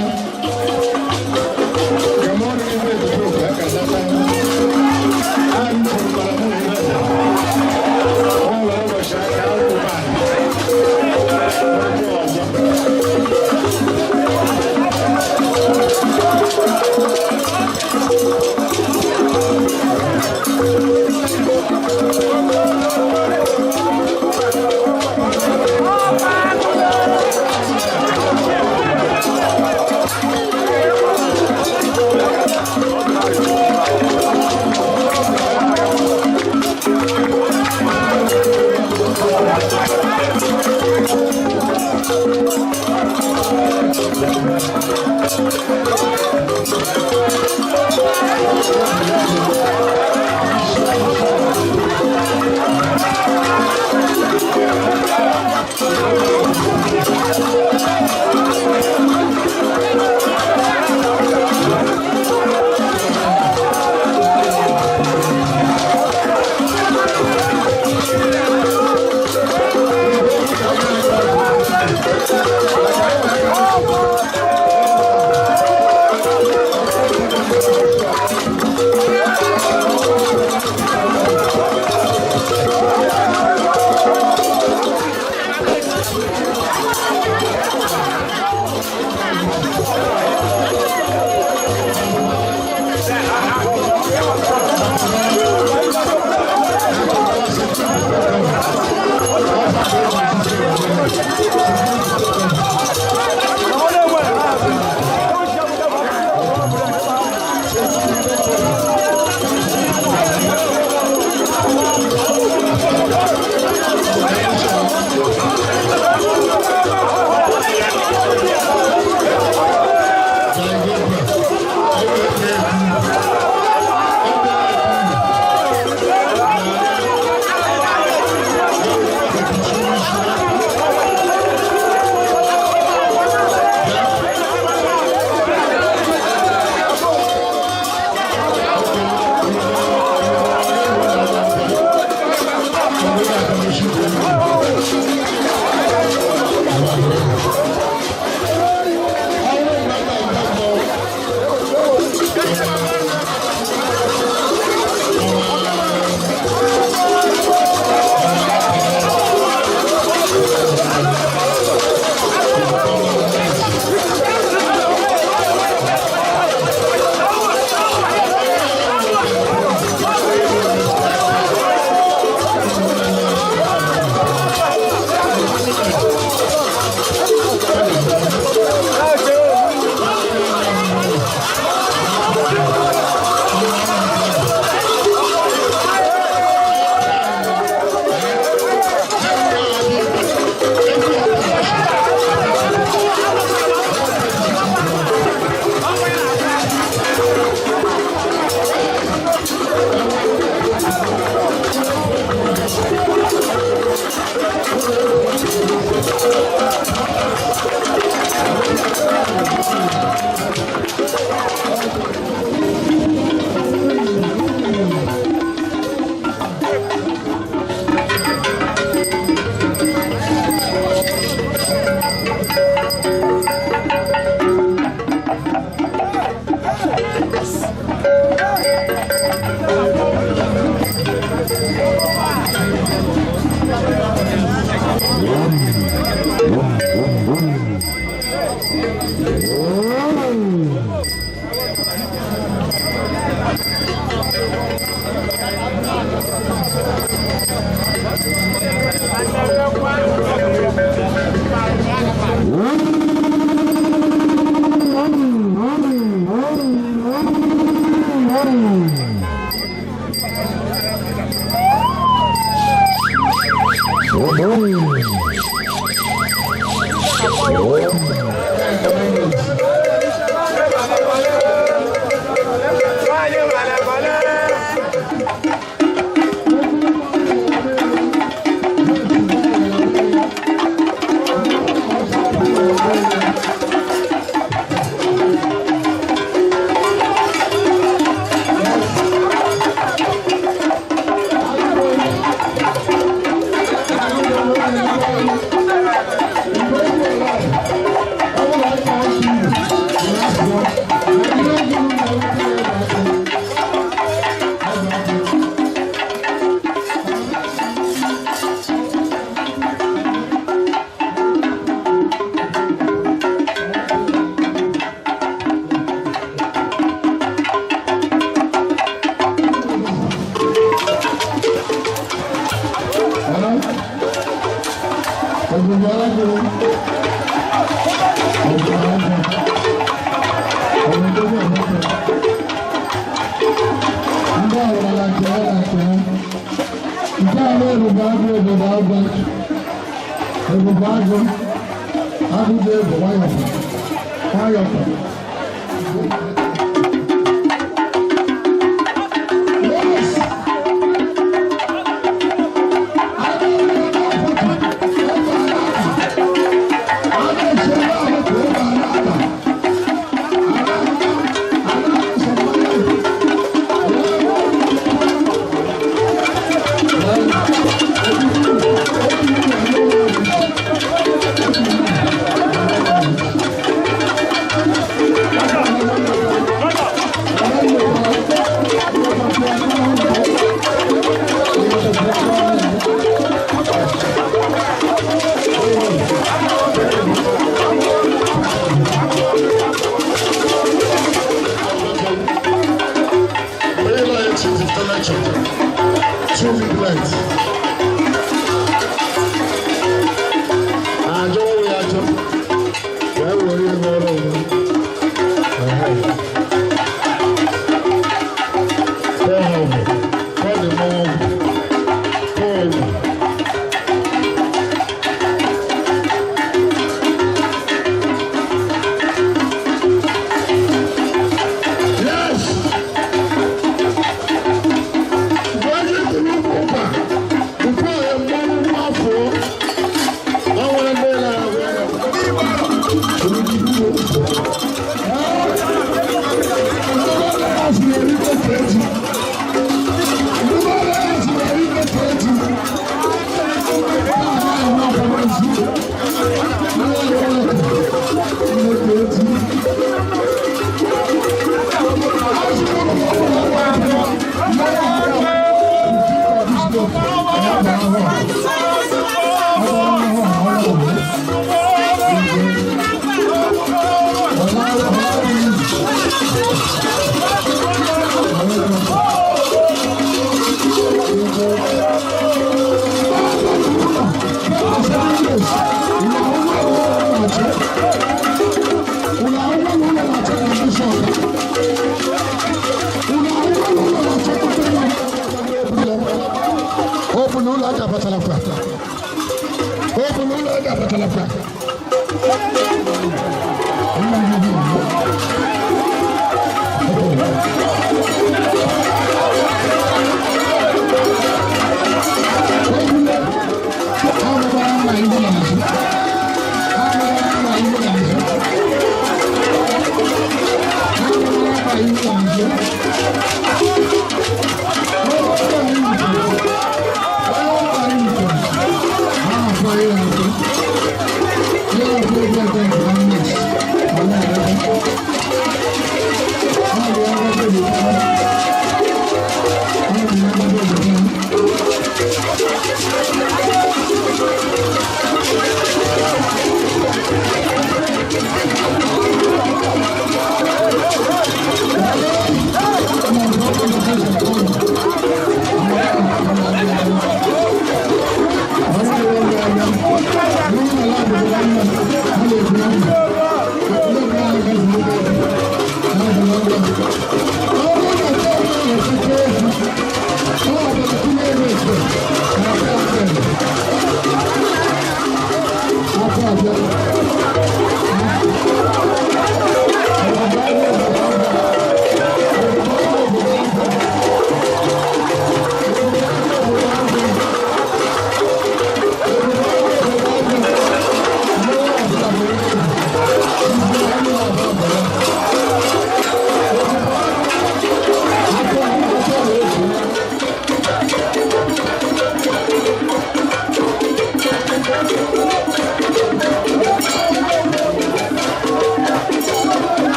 Speaker 7: gamọrụ igbe ebiboko a ga nlata anyị kwurukwara mụ na ebe ụlọ ụbọchị aka akwụkwọ anyị ọjọọ ọzọ.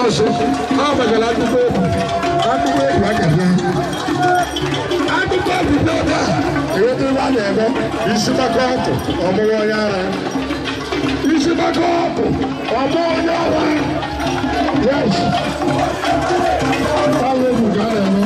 Speaker 7: Ọsụ ọ mekara akụkọ egwu akụkọ egwu akabịa akụkọ egwu ebe a eweta ebe a na-eme isi gbakọ ọkụ ọmụwa onye ara isi gbakọ ọkụ ọmụwa onye ara. Yes, ọ bụ egwu ka a na-eme.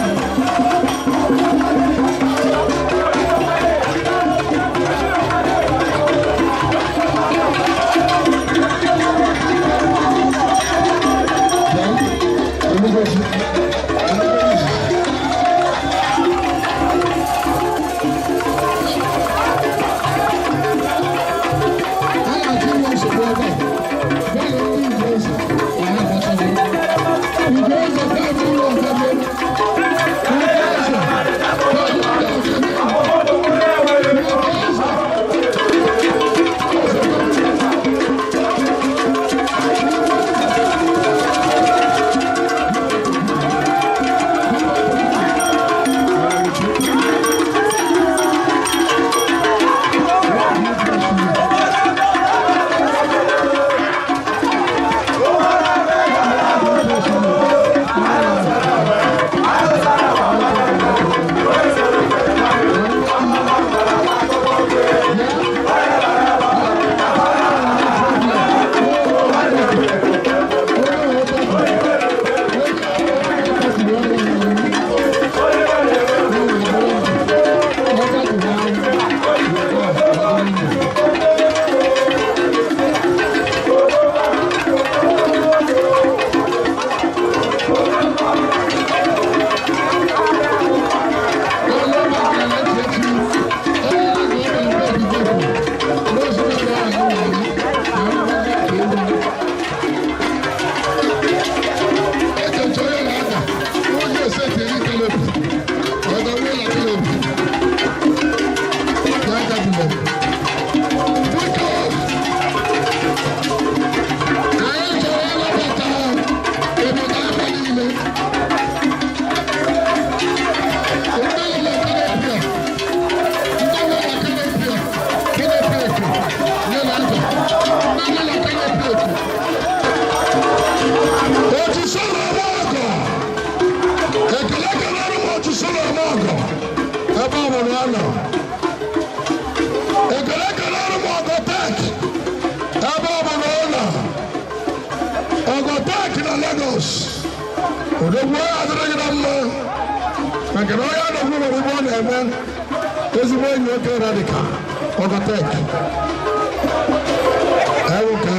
Speaker 7: Ezigbo enyi oke radikal Ogotek ewuka.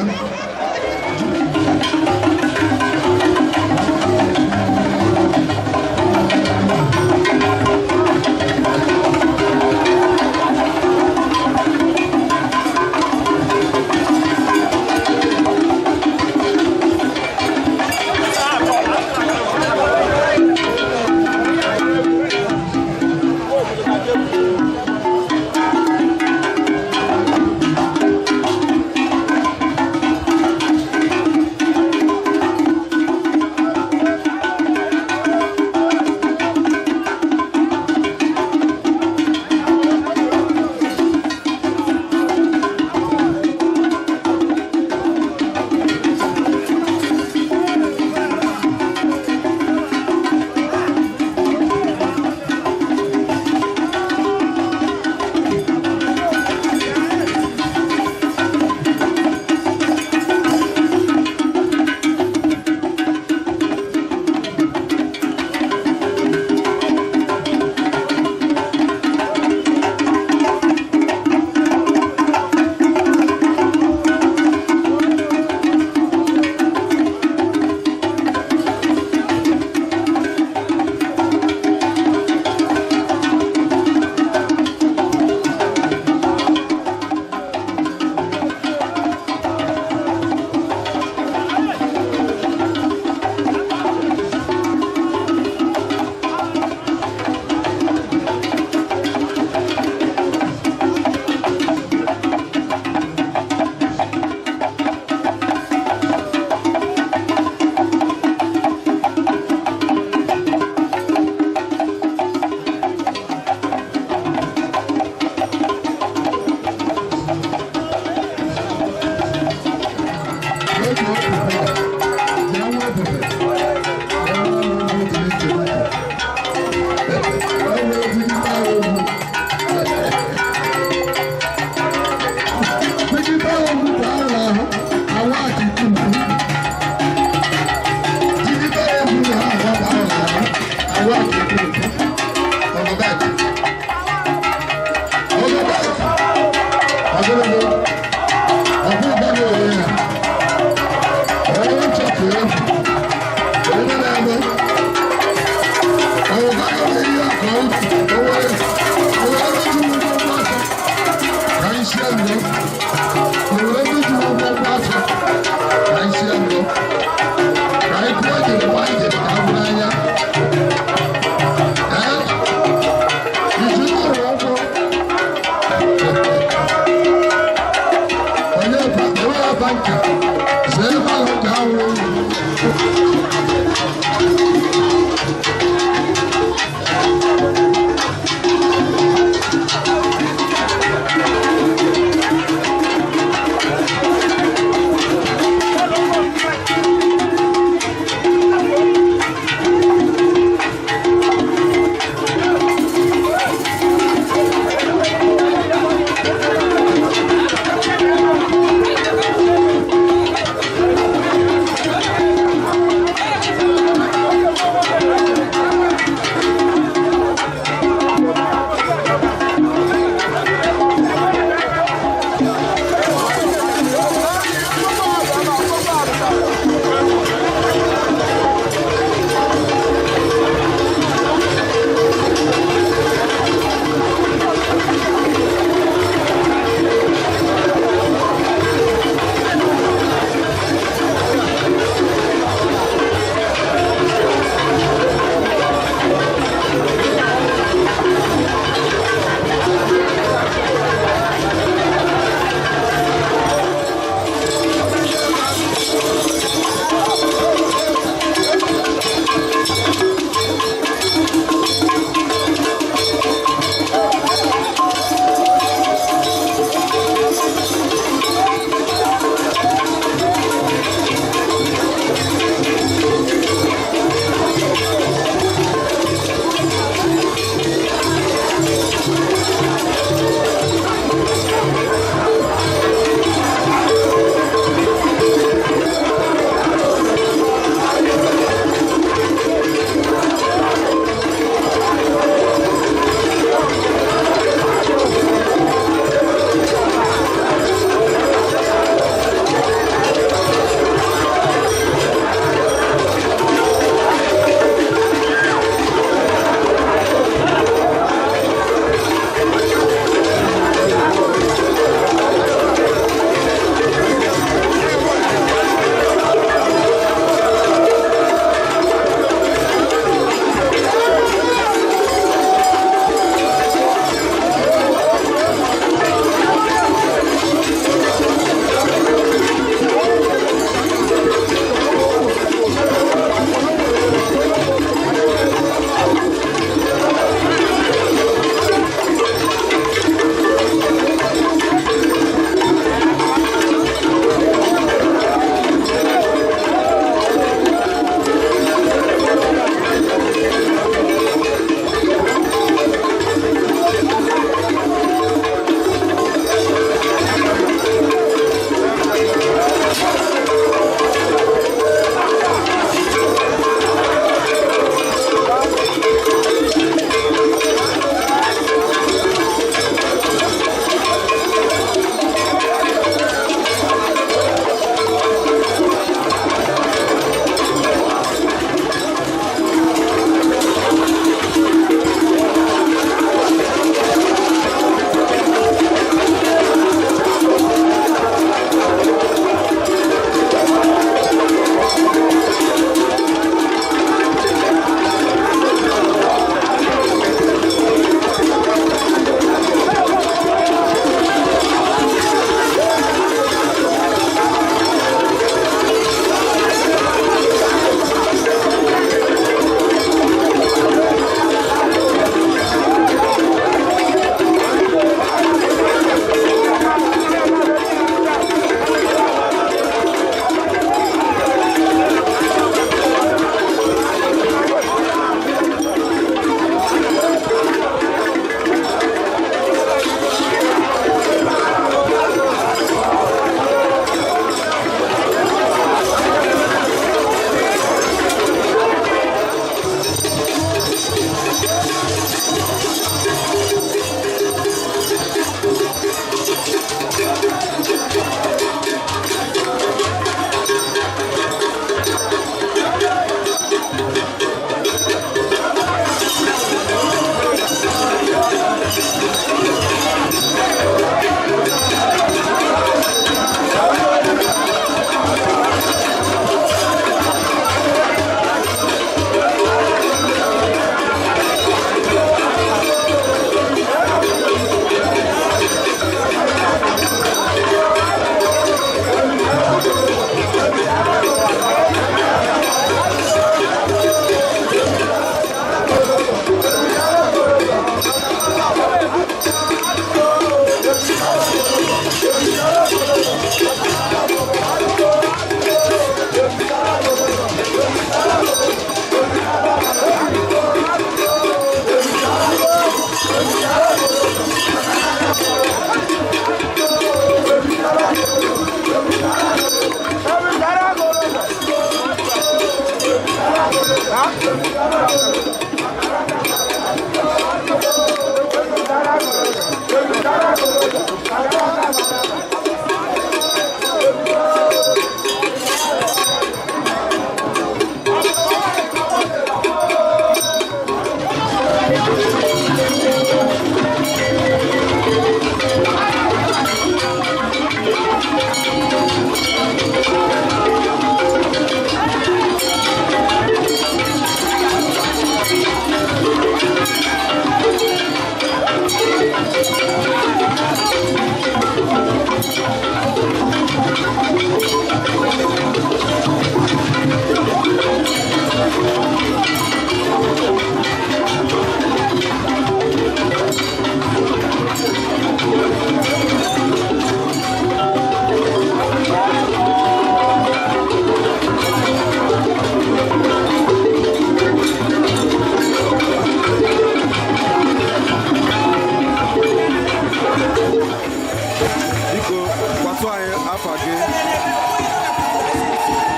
Speaker 6: Biko gwatụ anyị afa gị.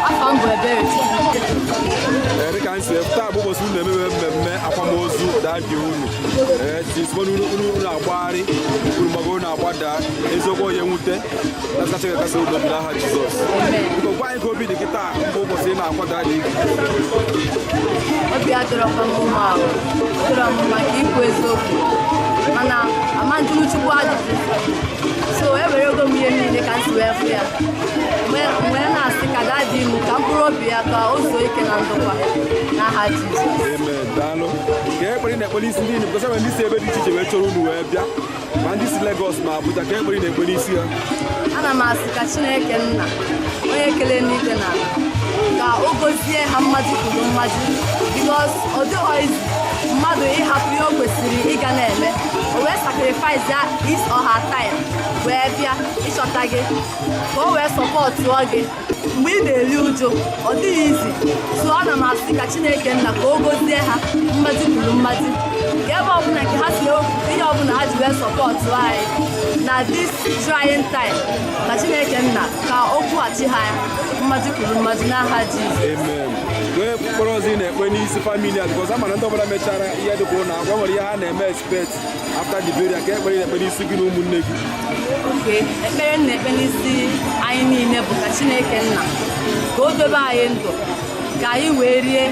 Speaker 8: Afọ m bụ Ebere.
Speaker 6: Ee, dịka anyị si taa bụ ụbọchị unu na-emebe mmemme akwamozu daddy unu. Ee, tispon unu unu agbagharị unu gbago unu agbada eziokwu onye nwute na Chineke kasị unu obi n'aha Jizọs. Biko gwa anyị ka obi dị gị taa bụ ụbọchị ị na-akwa daddy gị.
Speaker 8: Obi adịrọkwa m mma ahụ, adịrọ m mma ka ikwu eziokwu, mana ama njụrụ Chukwu ajụjụ, so ewerego m ihe niile ka m si wee fụ ya wee na-asị ka daddy m, ka mkpụrụ obi ya ka o zuo ike na ndokwa n'aha Jizọs.
Speaker 6: Amen. Daalụ. Ka ekpere na-ekpere isi ndị Igbo, ndị si ebe dị iche iche wee chọrọ unu wee bịa, ma ndị si Lagos ma Abuja, ka ekpere na-ekpere isi ha.
Speaker 8: Ana m asị ka Chineke nna onye kele n'igwe na ala ka o gozie ha mmadụ kwuru mmadụ, because ọ dịghọ izu mmadụ ịhapụ ihe o kwesịrị ịga na-eme, o wee sacrifice ya his or her time wee bịa ịchọta gị ka o wee supportụọ gị mgbe ị na-eri ụjụ. Ọ dịghị izi. So ana m asị ka Chineke nna ka o gozie ha mmadụ kwuru mmadụ, ka ebe ọbụla nke ha si ewepụta ihe ọbụla ha ji wee supportụ anyị na this trying time, ka Chineke nna ka o kwughachi ha mmadụ kwuru mmadụ n'aha Jizọs.
Speaker 6: Amen. Wee mkpọrọ ọzọ ị na-ekpe n'isi family a, because ama na ndị ọbụla mechara ihe dịka ụlọ agwa nwere ihe ha na-eme expect after the burial, ka ekpere ị na-ekpe n'isi gị na ụmụnne gị.
Speaker 8: Oke ekpere m na-ekpe n'isi anyị niile bụ ka Chineke nna ka o dobe anyị ndụ ka anyị wee rie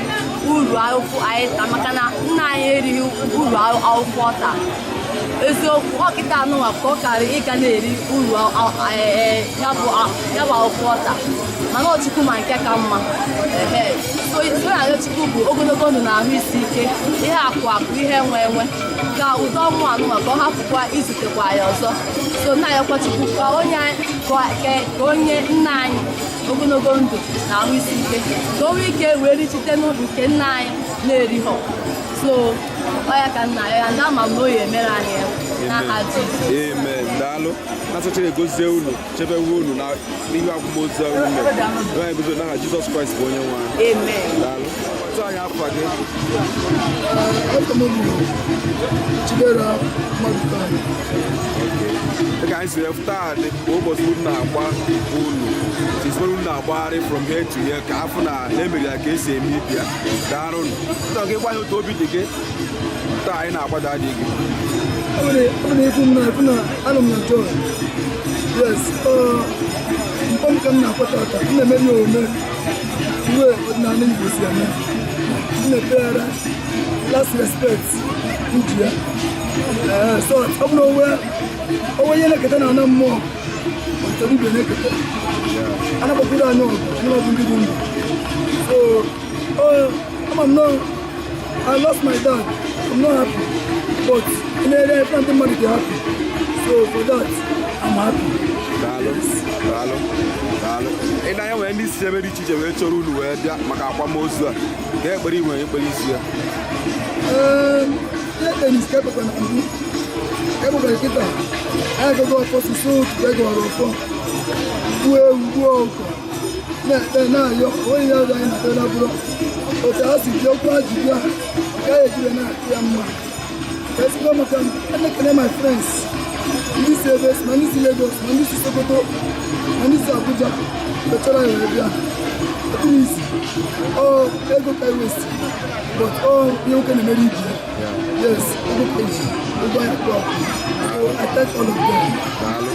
Speaker 8: uru ahụhụ anyị taa, maka na nna anyị erighị uru ahụhụ ọ taa. Eziokwu, ọkịta anụnwa ka ọ karị ịga na-eri uru ya bụ ahụhụ ọ taa, mana ọ Chukwu ma nke ka mma. Ehe, so ya Chukwu bụ ogologo ndụ na ahụ isi ike, ihe akụ akụ, ihe enwe enwe, ka ụdọ ọnwụ anụnwa ka ọ hapụkwa izutekwa ya ọzọ. So nna ya kwa Chukwu ka onye nna anyị ogologo ndụ na ahụ isi ike, ka o nwee ike wee richitenụ nke nna anyị na-erighọ. So ọ ya ka nna ya ndị ama m na o ya emere anyị n'aha Jizọs.
Speaker 6: Amen. Daalụ. Na Chineke gozie unu, chebewe unu na n'ihu akwamozu unu mere. Onye gozie n'aha Jizọs Kraịst bụ onye nwe anyị.
Speaker 8: Amen.
Speaker 6: Daalụ. Tụ anyị afa gị.
Speaker 9: Afọ m bụ Chidera Maduka.
Speaker 6: Dịka anyị si wee taa dị bụ ụbọchị unu na-agba unu tispon unu na-agbagharị from here to here ka afọ na emere ya ka esi eme ibia. Daalụ. Nta gị gwa anyị otu obi dị gị taa anyị na-agba daddy gị.
Speaker 9: Ọ bụ na ifu m na ifu na anọ m na joy. Yes, mkpọ m ka m na-akwata ata, m na-eme ya omume uwe ọdịnala Igbo si eme. M na-ekpeghara last respect m ji ya. Ee, so ọ bụ na onwe ihe na-eketa na ana mmụọ, ọtọrọ ibe na-eketa. Anagbakwuru anyị ọgụ n'ọgụ ndị dị ndụ. So, ama m nọ, I lost my dad. I'm not happy. But in area, ndị mmadụ dị happy. So for that, I'm happy.
Speaker 6: Daalụ, daalụ, daalụ. Ị na-anya nwere ndị si ebe dị iche iche wee chọrọ unu wee bịa maka akwamozu a, ka ekpere ị nwere ekpere isi ya.
Speaker 9: Ihe tenis ka ekpekwa na mbụ ka ekpekwara kịta, anyị agụgụ ọfọ sụsụ otu egọrọ ọfọ, gbuo ewu, gbuo ọkụkọ, na-ekpe na-ayọ onweghị ihe ọzọ anyị na-ekpe na bụrụ otu ha si ji okwu ha ji bịa ka anyị ejiwe na-atụ ya mma. Ezigbo maka na-ekene my friends. Ndị si ebe ma ndị si Lagos, ma ndị si Sokoto, ma ndị si Abuja mechara ya wee bịa. Ọdịghị isi ọ ego ka waste, but ọ ihe nwoke na-emere ibi ya. Yes, ego ka eji ụgwọ ya kwụ akwụ. So I thank all of them.
Speaker 6: Daalụ,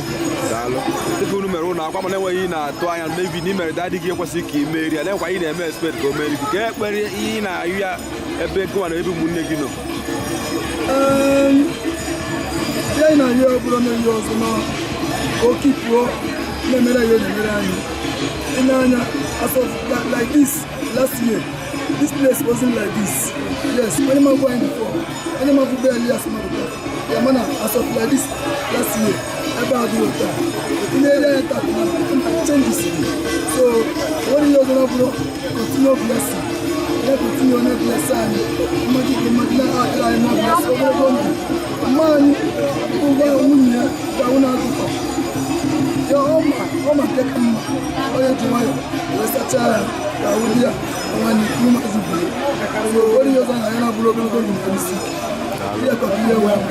Speaker 6: daalụ. Dịka unu mere ụlọ akwa, mana enweghị ị na-atụ anya mebi na imere daddy gị ekwesịghị ka ị meri ya, na-ekwa ị na-eme expect ka o meri gị, ka ekpere ihe ị na-ayụ ya ebe gịnwa na ebe ụmụnne gị nọ.
Speaker 9: Ihe anyị na-arịọ bụrụ na ihe ọzọ na oke pụọ na-emere anyị, ọ na-emere anyị. Ị na-anya, as of like this last year, this place wasn't like this. Yes, onye ma gwa anyị before, onye ma bụ Elias Maduka ya, mana as of like this last year, ebe a dị otu a ị na-ere anya tata na changes dị. So nwere ihe ọzọ na bụrụ continue blessing ya, continue na bless anyị mmadụ bụ mmadụ na-adịrị anyị na bless ogologo ndụ mma anyị ụgwọ nwunye ya ga-awụ na-agụkọ ya. Ọma nke ka mma, onye ji nwayọ wee sachaa ya ka ahụ dị ya nwanne ikwu maazị bụ. So nwere ihe ọzọ na ya na-abụrụ ogologo ndụ na isi ike ihe ka ihe wee.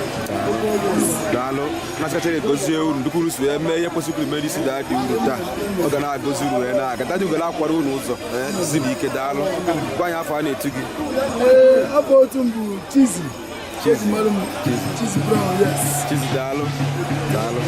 Speaker 6: Daalụ. Na-asị ka Chineke gozie unu dịka unu si wee mee ihe kwesịrị unu mere isi daddy unu taa. Ọ ga na-agozi unu wee na-aga. Daddy ga na-akwara unu ụzọ siri ike. Daalụ. Gwa anyị afọ a na-etu gị.
Speaker 9: Ee, afọ otu m bụ Chizzy. Chizzy mara m, Chizzy Brown, yes.
Speaker 6: Chizzy, daalụ, daalụ.